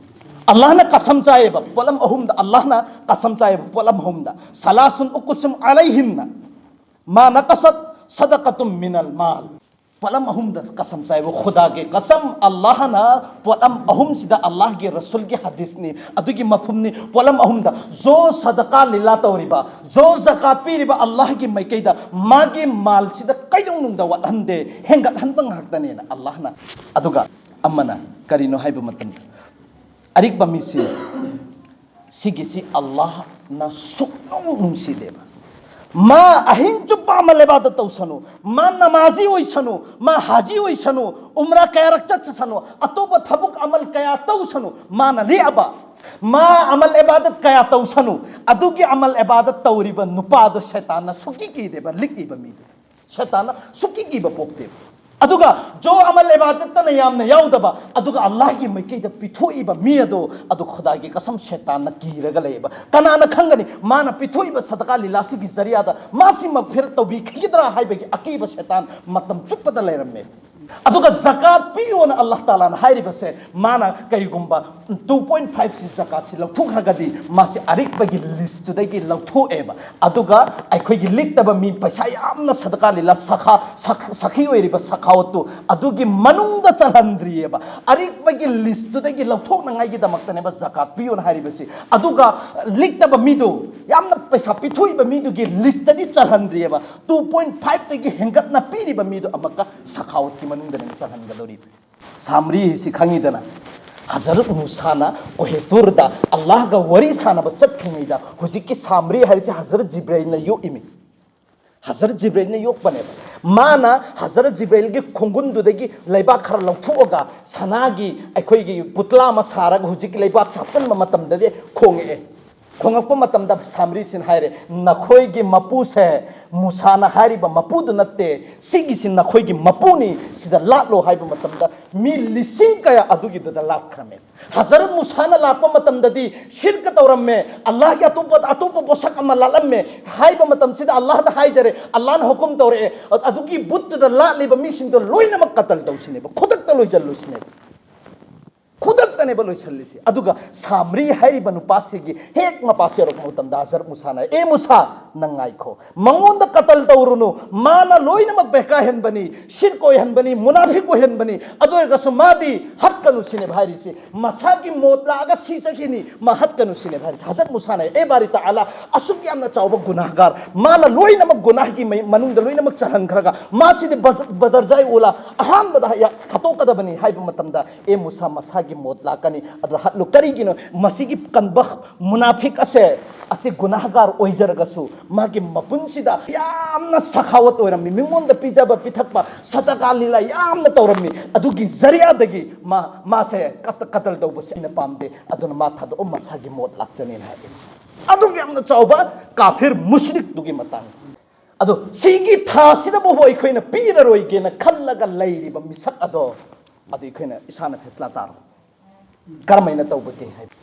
ꯑꯜꯂꯥꯍꯅ ꯀꯁꯝ ꯆꯥꯏꯌꯦꯕ ꯄꯣꯠꯂꯝ ꯑꯍꯨꯝꯗ, ꯑꯜꯂꯥꯍꯅ ꯀꯁꯝ ꯆꯥꯏꯌꯦꯕ ꯄꯣꯠꯂꯝ ꯑꯍꯨꯝꯗ, "ꯁꯂꯥꯁꯨꯟ ꯎꯛꯁꯤꯝ ꯑꯂꯩꯍꯤꯟꯅ ꯃꯥ ꯅꯀꯁꯠ ꯁꯗꯀꯥꯇꯨꯝ ꯃꯤꯅꯜ ꯃꯥꯜ"꯫ ꯄꯣꯠꯂꯝ ꯑꯍꯨꯝꯗ ꯀꯁꯝ ꯆꯥꯏꯕ, ꯈꯨꯗꯥꯒꯤ ꯀꯁꯝ꯫ ꯑꯜꯂꯥꯍꯅ ꯄꯣꯠꯂꯝ ꯑꯍꯨꯝꯁꯤꯗ, ꯑꯜꯂꯥꯍꯒꯤ ꯔꯁꯨꯜꯒꯤ ꯍꯗꯤꯁꯅꯤ, ꯑꯗꯨꯒꯤ ꯃꯐꯝꯅꯤ꯫ ꯄꯣꯠꯂꯝ ꯑꯍꯨꯝꯗ, ꯖꯣ ꯁꯗꯀꯥ ꯂꯤꯂꯥ ꯇꯧꯔꯤꯕ, ꯖꯣ ꯖꯀꯥꯠ ꯄꯤꯔꯤꯕ, ꯑꯜꯂꯥꯍꯒꯤ ꯃꯥꯏꯀꯩꯗ ꯃꯥꯒꯤ ꯃꯥꯜꯁꯤꯗ ꯀꯩꯗꯧꯅꯨꯡꯗ ꯋꯥꯠꯍꯟꯗꯦ, ꯍꯦꯟꯒꯠꯍꯟꯕ ꯉꯥꯛꯇꯅꯦꯅ ꯑꯜꯂꯥꯍꯅ꯫ ꯑꯗꯨꯒ ꯑꯃꯅ ꯀꯔꯤꯅꯣ ꯍꯥꯏꯕ ꯃꯇꯝꯗ, ꯑꯔꯤꯛꯄ ꯃꯤꯁꯤ, ꯁꯤꯒꯤꯁꯤ ꯑꯜꯂꯥꯍꯅ ꯁꯨꯛꯅꯨꯡ ꯅꯨꯡꯁꯤꯗꯦꯕ꯫ ꯃꯥ ꯑꯍꯤꯡ ꯆꯨꯞꯄ ꯑꯃꯜ ꯏꯕꯥꯗꯠ ꯇꯧꯁꯅꯨ, ꯃꯥ ꯅꯃꯥꯖꯤ ꯑꯣꯏꯁꯅꯨ, ꯃꯥ ꯍꯥꯖꯤ ꯑꯣꯏꯁꯅꯨ, ꯎꯝꯔꯥ ꯀꯌꯥꯔꯛ ꯆꯠꯁꯅꯨ, ꯑꯇꯣꯞꯄ ꯊꯕꯛ ꯑꯃꯜ ꯀꯌꯥ ꯇꯧꯁꯅꯨ, ꯃꯥꯅ ꯂꯦꯛꯑꯕ, ꯃꯥ ꯑꯃꯜ ꯏꯕꯥꯗꯠ ꯀꯌꯥ ꯇꯧꯁꯅꯨ, ꯑꯗꯨꯒꯤ ꯑꯃꯜ ꯏꯕꯥꯗꯠ ꯇꯧꯔꯤꯕ ꯅꯨꯄꯥꯗꯣ ꯁꯩꯇꯥꯟꯅ ꯁꯨꯛꯀꯤ ꯀꯤꯗꯦꯕ, ꯂꯤꯛꯏꯕ ꯃꯤꯗꯨ꯫ ꯁꯩꯇꯥꯟꯅ ꯁꯨꯛꯀꯤ ꯀꯤꯕ ꯄꯣꯛꯇꯦꯕ꯫ ꯑꯗꯨꯒ ꯖꯣ ꯑꯃꯜ ꯏꯕꯥꯗꯠꯇꯅ ꯌꯥꯝꯅ ꯌꯥꯎꯗꯕ, ꯑꯗꯨꯒ ꯑꯜꯂꯥꯍꯒꯤ ꯃꯥꯏꯀꯩꯗ ꯄꯤꯊꯣꯛꯏꯕ ꯃꯤ ꯑꯗꯣ, ꯑꯗꯨ ꯈꯨꯗꯥꯒꯤ ꯀꯁꯝ, ꯁꯩꯇꯥꯟꯅ ꯀꯤꯔꯒ ꯂꯩꯌꯦꯕ꯫ ꯀꯅꯥꯅ ꯈꯪꯒꯅꯤ, ꯃꯥꯅ ꯄꯤꯊꯣꯛꯏꯕ ꯁꯗꯀꯥ ꯂꯤꯂꯥꯁꯤꯒꯤ ꯖꯔꯤꯌꯥꯗ ꯃꯥꯁꯤ ꯃꯒꯐꯤꯔꯠ ꯇꯧꯕꯤꯈꯤꯒꯗ꯭ꯔꯥ ꯍꯥꯏꯕꯒꯤ ꯑꯀꯤꯕ ꯁꯩꯇꯥꯟ ꯃꯇꯝ ꯆꯨꯞꯄꯗ ꯂꯩꯔꯝꯃꯦ꯫ ꯑꯗꯨꯒ ꯖꯀꯥꯠ ꯄꯤꯌꯣꯅ ꯑꯜꯂꯥꯍ ꯇꯥꯂꯥꯅ ꯍꯥꯏꯔꯤꯕꯁꯦ, ꯃꯥꯅ ꯀꯔꯤꯒꯨꯝꯕ two point five ꯁꯤ ꯖꯀꯥꯠꯁꯤ ꯂꯧꯊꯣꯛꯈ꯭ꯔꯒꯗꯤ, ꯃꯥꯁꯤ ꯑꯔꯤꯛꯄꯒꯤ ꯂꯤꯁꯇꯨꯗꯒꯤ ꯂꯧꯊꯣꯛꯑꯦꯕ꯫ ꯑꯗꯨꯒ ꯑꯩꯈꯣꯏꯒꯤ ꯂꯤꯛꯇꯕ ꯃꯤ, ꯄꯩꯁꯥ ꯌꯥꯝꯅ ꯁꯗꯀꯥ ꯂꯤꯂꯥ, ꯁꯈꯥ-, ꯁꯈ-, ꯁꯈꯤ ꯑꯣꯏꯔꯤꯕ ꯁꯈꯥꯋꯠꯇꯨ ꯑꯗꯨꯒꯤ ꯃꯅꯨꯡꯗ ꯆꯜꯍꯟꯗ꯭ꯔꯤꯑꯕ꯫ ꯑꯔꯤꯛꯄꯒꯤ ꯂꯤꯁꯇꯨꯗꯒꯤ ꯂꯧꯊꯣꯛꯅꯉꯥꯏꯒꯤꯗꯃꯛꯇꯅꯦꯕ ꯖꯀꯥꯠ ꯄꯤꯌꯣꯅ ꯍꯥꯏꯔꯤꯕꯁꯤ꯫ ꯑꯗꯨꯒ ꯂꯤꯛꯇꯕ ꯃꯤꯗꯨ, ꯌꯥꯝꯅ ꯄꯩꯁꯥ ꯄꯤꯊꯣꯛꯏꯕ ꯃꯤꯗꯨꯒꯤ ꯂꯤꯁꯇꯗꯤ ꯆꯜꯍꯟꯗ꯭ꯔꯤꯑꯕ꯫ Two point five ꯇꯒꯤ ꯍꯦꯟꯒꯠꯅ ꯄꯤꯔꯤꯕ ꯃꯤꯗꯨ ꯑꯃꯨꯛꯀ ꯁꯈꯥꯋꯠꯀꯤ ꯃꯅꯨꯡꯗꯅꯦꯕ ꯆꯜꯍꯟꯒꯗꯧꯔꯤꯕ꯫ ꯁꯥꯝꯔꯤ ꯍꯥꯏꯁꯤ ꯈꯪꯉꯤꯗꯅ, ꯍꯖꯔꯠ ꯃꯨꯁꯥꯅ ꯀꯣꯍꯦ ꯇꯨꯔꯗ ꯑꯜꯂꯥꯍꯒ ꯋꯥꯔꯤ ꯁꯥꯟꯅꯕ ꯆꯠꯈ꯭ꯔꯤꯉꯩꯗ, ꯍꯧꯖꯤꯛꯀꯤ ꯁꯥꯝꯔꯤ ꯍꯥꯏꯔꯤꯁꯤ ꯍꯖꯔꯠ ꯖꯤꯕ꯭ꯔꯥꯏꯜꯅ ꯌꯣꯛꯏꯃꯤ꯫ ꯍꯖꯔꯠ ꯖꯤꯕ꯭ꯔꯥꯏꯜꯅ ꯌꯣꯛꯄꯅꯦꯕ꯫ ꯃꯥꯅ ꯍꯖꯔꯠ ꯖꯤꯕ꯭ꯔꯥꯏꯜꯒꯤ ꯈꯣꯡꯒꯨꯟꯗꯨꯗꯒꯤ ꯂꯩꯕꯥꯛ ꯈꯔ ꯂꯧꯊꯣꯛꯑꯒ ꯁꯅꯥꯒꯤ ꯑꯩꯈꯣꯏꯒꯤ ꯄꯨꯇꯂꯥ ꯑꯃ ꯁꯥꯔꯒ ꯍꯧꯖꯤꯛꯀꯤ ꯂꯩꯕꯥꯛꯁꯦ ꯍꯥꯞꯆꯤꯟꯕ ꯃꯇꯝꯗꯗꯤ ꯈꯣꯡꯉꯛꯑꯦ꯫ ꯊꯣꯉꯛꯄ ꯃꯇꯝꯗ ꯁꯥꯝꯔꯤꯁꯤꯅ ꯍꯥꯏꯔꯦ, "ꯅꯈꯣꯏꯒꯤ ꯃꯄꯨꯁꯦ ꯃꯨꯁꯥꯅ ꯍꯥꯏꯔꯤꯕ ꯃꯄꯨꯗꯨ ꯅꯠꯇꯦ, ꯁꯤꯒꯤꯁꯤ ꯅꯈꯣꯏꯒꯤ ꯃꯄꯨꯅꯤ, ꯁꯤꯗ ꯂꯥꯠꯂꯣ" ꯍꯥꯏꯕ ꯃꯇꯝꯗ ꯃꯤ ꯂꯤꯁꯤꯡ ꯀꯌꯥ ꯑꯗꯨꯒꯤꯗꯨꯗ ꯂꯥꯠꯈ꯭ꯔꯝꯃꯦ꯫ ꯍꯖꯔꯠ ꯃꯨꯁꯥꯅ ꯂꯥꯛꯄ ꯃꯇꯝꯗꯗꯤ ꯁꯤꯔꯀ ꯇꯧꯔꯝꯃꯦ, ꯑꯜꯂꯥꯍꯒꯤ ꯑꯇꯣꯞꯄ, ꯑꯇꯣꯞꯄ ꯄꯣꯠꯁꯛ ꯑꯃ ꯂꯥꯠꯂꯝꯃꯦ꯫ ꯍꯥꯏꯕ ꯃꯇꯝꯁꯤꯗ ꯑꯜꯂꯥꯍꯗ ꯍꯥꯏꯖꯔꯦ, ꯑꯜꯂꯥꯍꯅ ꯍꯨꯀꯨꯝ ꯇꯧꯔꯛꯑꯦ, ꯑꯗꯨꯒꯤ ꯕꯨꯠꯇꯨꯗ ꯂꯥꯠꯂꯤꯕ ꯃꯤꯁꯤꯡꯗꯣ ꯂꯣꯏꯅꯃꯛ ꯀꯇꯜ ꯇꯧꯁꯤꯅꯦꯕ, ꯈꯨꯗꯛꯇ ꯂꯣꯏꯁꯤꯜꯂꯨꯁꯤꯅꯦꯕ꯫ ꯈꯨꯗꯛꯇꯅꯦꯕ ꯂꯣꯏꯁꯤꯜꯂꯤꯁꯤ꯫ ꯑꯗꯨꯒ ꯁꯥꯝꯔꯤ ꯍꯥꯏꯔꯤꯕ ꯅꯨꯄꯥꯁꯤꯒꯤ ꯍꯦꯛ ꯃꯄꯥꯁꯤ ꯌꯧꯔꯛꯄ ꯃꯇꯝꯗ ꯍꯖꯔꯠ ꯃꯨꯁꯥꯅ, "ꯑꯦ ꯃꯨꯁꯥ, ꯅꯪ ꯉꯥꯏꯈꯣ, ꯃꯉꯣꯟꯗ ꯀꯇꯜ ꯇꯧꯔꯨꯅꯨ, ꯃꯥꯅ ꯂꯣꯏꯅꯃꯛ ꯕꯦꯀꯥꯏꯍꯟꯕꯅꯤ, ꯁꯤꯔꯛ ꯑꯣꯏꯍꯟꯕꯅꯤ, ꯃꯨꯅꯥꯐꯤꯛ ꯑꯣꯏꯍꯟꯕꯅꯤ, ꯑꯗꯨ ꯑꯣꯏꯔꯒꯁꯨ ꯃꯥꯗꯤ ꯍꯠꯀꯅꯨ" ꯁꯤꯅꯦꯕ ꯍꯥꯏꯔꯤꯁꯤ꯫ ꯃꯁꯥꯒꯤ ꯃꯣꯠ ꯂꯥꯛꯑꯒ ꯁꯤꯖꯈꯤꯅꯤ, ꯃꯥ ꯍꯠꯀꯅꯨ ꯁꯤꯅꯦꯕ ꯍꯥꯏꯔꯤꯁꯤ꯫ ꯍꯖꯔꯠ ꯃꯨꯁꯥꯅ, "ꯑꯦ ꯕꯥꯔꯤ ꯇꯥꯂꯥ, ꯑꯁꯨꯛ ꯌꯥꯝꯅ ꯆꯥꯎꯕ ꯒꯨꯅꯥꯍꯒꯥꯔ, ꯃꯥꯅ ꯂꯣꯏꯅꯃꯛ ꯒꯨꯅꯥꯍꯒꯤ ꯃꯩ-, ꯃꯅꯨꯡꯗ ꯂꯣꯏꯅꯃꯛ ꯆꯜꯍꯟꯈ꯭ꯔꯒ ꯃꯥꯁꯤꯗꯤ ꯕꯖ-, ꯕꯗꯔꯖꯥꯏ ꯎꯂꯥ ꯑꯍꯥꯟꯕꯗ ꯍꯌꯥ-, ꯍꯥꯠꯇꯣꯛꯀꯗꯕꯅꯤ" ꯍꯥꯏꯕ ꯃꯇꯝꯗ, "ꯑꯦ ꯃꯨꯁꯥ, ꯃꯁꯥꯒꯤ ꯃꯣꯠ ꯂꯥꯛꯀꯅꯤ, ꯑꯗꯨ ꯍꯠꯂꯨ꯫ ꯀꯔꯤꯒꯤꯅꯣ ꯃꯁꯤꯒꯤ ꯀꯟꯕ ꯃꯨꯅꯥꯐꯤꯛ ꯑꯁꯦ, ꯑꯁꯤ ꯒꯨꯅꯥꯍꯒꯥꯔ ꯑꯣꯏꯖꯔꯒꯁꯨ ꯃꯥꯒꯤ ꯃꯄꯨꯟꯁꯤꯗ ꯌꯥꯝꯅ ꯁꯈꯥꯋꯠ ꯑꯣꯏꯔꯝꯃꯤ, ꯃꯤꯉꯣꯟꯗ ꯄꯤꯖꯕ ꯄꯤꯊꯛꯄ, ꯁꯗꯀꯥ ꯂꯤꯂꯥ ꯌꯥꯝꯅ ꯇꯧꯔꯝꯃꯤ, ꯑꯗꯨꯒꯤ ꯖꯔꯤꯌꯥꯗꯒꯤ ꯃꯥ, ꯃꯥꯁꯦ ꯀꯠ-, ꯀꯇꯜ ꯇꯧꯕꯁꯦ ꯑꯩꯅ ꯄꯥꯝꯗꯦ, ꯑꯗꯨꯅ ꯃꯥ ꯊꯥꯗꯣꯛꯑꯣ, ꯃꯁꯥꯒꯤ ꯃꯣꯠ ꯂꯥꯛꯆꯅꯤꯅ" ꯍꯥꯏ꯫ ꯑꯗꯨꯒꯤ ꯌꯥꯝꯅ ꯆꯥꯎꯕ ꯀꯥꯐꯤꯔ ꯃꯨꯁ꯭ꯔꯤꯛꯇꯨꯒꯤ ꯃꯇꯥꯡ꯫ ꯑꯗꯣ ꯁꯤꯒꯤ ꯊꯥꯁꯤꯗꯕꯨ ꯑꯩꯈꯣꯏꯅ ꯄꯤꯔꯔꯣꯏꯒꯦꯅ ꯈꯜꯂꯒ ꯂꯩꯔꯤꯕ ꯃꯤꯁꯛ ꯑꯗꯣ, ꯑꯗꯨ ꯑꯩꯈꯣꯏꯅ ꯏꯁꯥꯅ ꯐꯦꯁꯂꯥ ꯇꯥꯔꯣ, ꯀꯔꯝꯍꯥꯏꯅ ꯇꯧꯕꯒꯦ ꯍꯥꯏꯕ꯫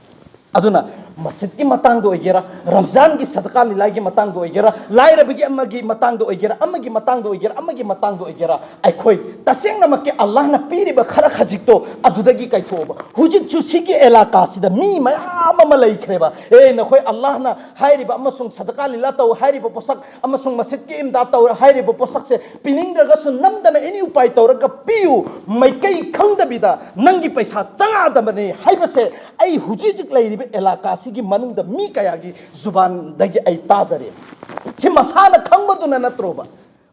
ꯑꯗꯨꯅ ꯃꯁꯖꯤꯗꯀꯤ ꯃꯇꯥꯡꯗ ꯑꯣꯏꯒꯦꯔꯥ, ꯔꯝꯖꯥꯟꯒꯤ ꯁꯗꯀꯥ ꯂꯤꯂꯥꯒꯤ ꯃꯇꯥꯡꯗ ꯑꯣꯏꯒꯦꯔꯥ, ꯂꯥꯏꯔꯕꯒꯤ ꯑꯃꯒꯤ ꯃꯇꯥꯡꯗ ꯑꯣꯏꯒꯦꯔꯥ, ꯑꯃꯒꯤ ꯃꯇꯥꯡꯗ ꯑꯣꯏꯒꯦꯔꯥ, ꯑꯃꯒꯤ ꯃꯇꯥꯡꯗ ꯑꯣꯏꯒꯦꯔꯥ, ꯑꯩꯈꯣꯏ ꯇꯁꯦꯡꯅꯃꯛꯀꯤ ꯑꯜꯂꯥꯍꯅ ꯄꯤꯔꯤꯕ ꯈꯔ ꯈꯖꯤꯛꯇꯣ ꯑꯗꯨꯗꯒꯤ ꯀꯥꯏꯊꯣꯛꯑꯣꯕ꯫ ꯍꯧꯖꯤꯛꯁꯨ ꯁꯤꯒꯤ ꯑꯦꯂꯥꯀꯥꯁꯤꯗ ꯃꯤ ꯃꯌꯥꯝ ꯑꯃ ꯂꯩꯈ꯭ꯔꯦꯕ, "ꯑꯦ, ꯅꯈꯣꯏ ꯑꯜꯂꯥꯍꯅ ꯍꯥꯏꯔꯤꯕ ꯑꯃꯁꯨꯡ ꯁꯗꯀꯥ ꯂꯤꯂꯥ ꯇꯧ ꯍꯥꯏꯔꯤꯕ ꯄꯣꯠꯁꯛ ꯑꯃꯁꯨꯡ ꯃꯁꯖꯤꯗꯀꯤ ꯏꯝꯗꯥꯗ ꯇꯧ ꯍꯥꯏꯔꯤꯕ ꯄꯣꯠꯁꯛꯁꯦ ꯄꯤꯅꯤꯡꯗ꯭ꯔꯒꯁꯨ ꯅꯝꯗꯅ ꯑꯦꯅꯤ ꯎꯄꯥꯏ ꯇꯧꯔꯒ ꯄꯤꯌꯨ, ꯃꯥꯏꯀꯩ ꯈꯪꯗꯕꯤꯗ ꯅꯪꯒꯤ ꯄꯩꯁꯥ ꯆꯪꯉꯛꯑꯗꯕꯅꯦ" ꯍꯥꯏꯕꯁꯦ ꯑꯩ ꯍꯧꯖꯤꯛ ꯍꯧꯖꯤꯛ ꯂꯩꯔꯤꯕ ꯑꯦꯂꯥꯀꯥꯁꯤꯒꯤ ꯃꯅꯨꯡꯗ ꯃꯤ ꯀꯌꯥꯒꯤ ꯖꯨꯕꯥꯟꯗꯒꯤ ꯑꯩ ꯇꯥꯖꯔꯦ꯫ ꯁꯤ ꯃꯁꯥꯅ ꯈꯪꯕꯗꯨꯅ ꯅꯠꯇ꯭ꯔꯣꯕ?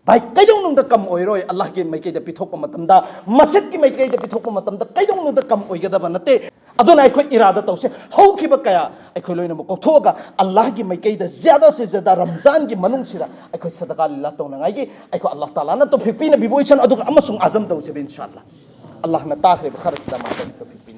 ꯚꯥꯏ, ꯀꯩꯗꯧꯅꯨꯡꯗ ꯀꯝ ꯑꯣꯏꯔꯣꯏ꯫ ꯑꯜꯂꯥꯍꯒꯤ ꯃꯥꯏꯀꯩꯗ ꯄꯤꯊꯣꯛꯄ ꯃꯇꯝꯗ, ꯃꯁꯖꯤꯗꯀꯤ ꯃꯥꯏꯀꯩꯗ ꯄꯤꯊꯣꯛꯄ ꯃꯇꯝꯗ ꯀꯩꯗꯧꯅꯨꯡꯗ ꯀꯝ ꯑꯣꯏꯒꯗꯕ ꯅꯠꯇꯦ꯫ ꯑꯗꯨꯅ ꯑꯩꯈꯣꯏ ꯏꯔꯥꯗ ꯇꯧꯁꯦ, ꯍꯧꯈꯤꯕ ꯀꯌꯥ ꯑꯩꯈꯣꯏ ꯂꯣꯏꯅꯃꯛ ꯀꯣꯛꯊꯣꯛꯑꯒ ꯑꯜꯂꯥꯍꯒꯤ ꯃꯥꯏꯀꯩꯗ ꯖ꯭ꯌꯥꯗꯥ ꯁꯦ ꯖ꯭ꯌꯥꯗꯥ ꯔꯝꯖꯥꯟꯒꯤ ꯃꯅꯨꯡꯁꯤꯗ ꯑꯩꯈꯣꯏ ꯁꯗꯀꯥ ꯂꯤꯂꯥ ꯇꯧꯅꯉꯥꯏꯒꯤ ꯑꯩꯈꯣꯏ ꯑꯜꯂꯥꯍ ꯇꯥꯂꯥꯅ ꯇꯧꯐꯤꯛ ꯄꯤꯅꯕꯤꯕ ꯑꯣꯏꯁꯅꯨ꯫ ꯑꯗꯨꯒ ꯑꯃꯁꯨꯡ ꯑꯖꯝ ꯇꯧꯁꯦꯕ, ꯏꯟꯁꯥ ꯑꯜꯂꯥꯍ꯫ ꯑꯜꯂꯥꯍꯅ ꯇꯥꯈ꯭ꯔꯤꯕ ꯈꯔꯁꯤꯗ ꯃꯥ ꯇꯧꯐꯤꯛ ꯄꯤꯅꯕꯤꯕ꯫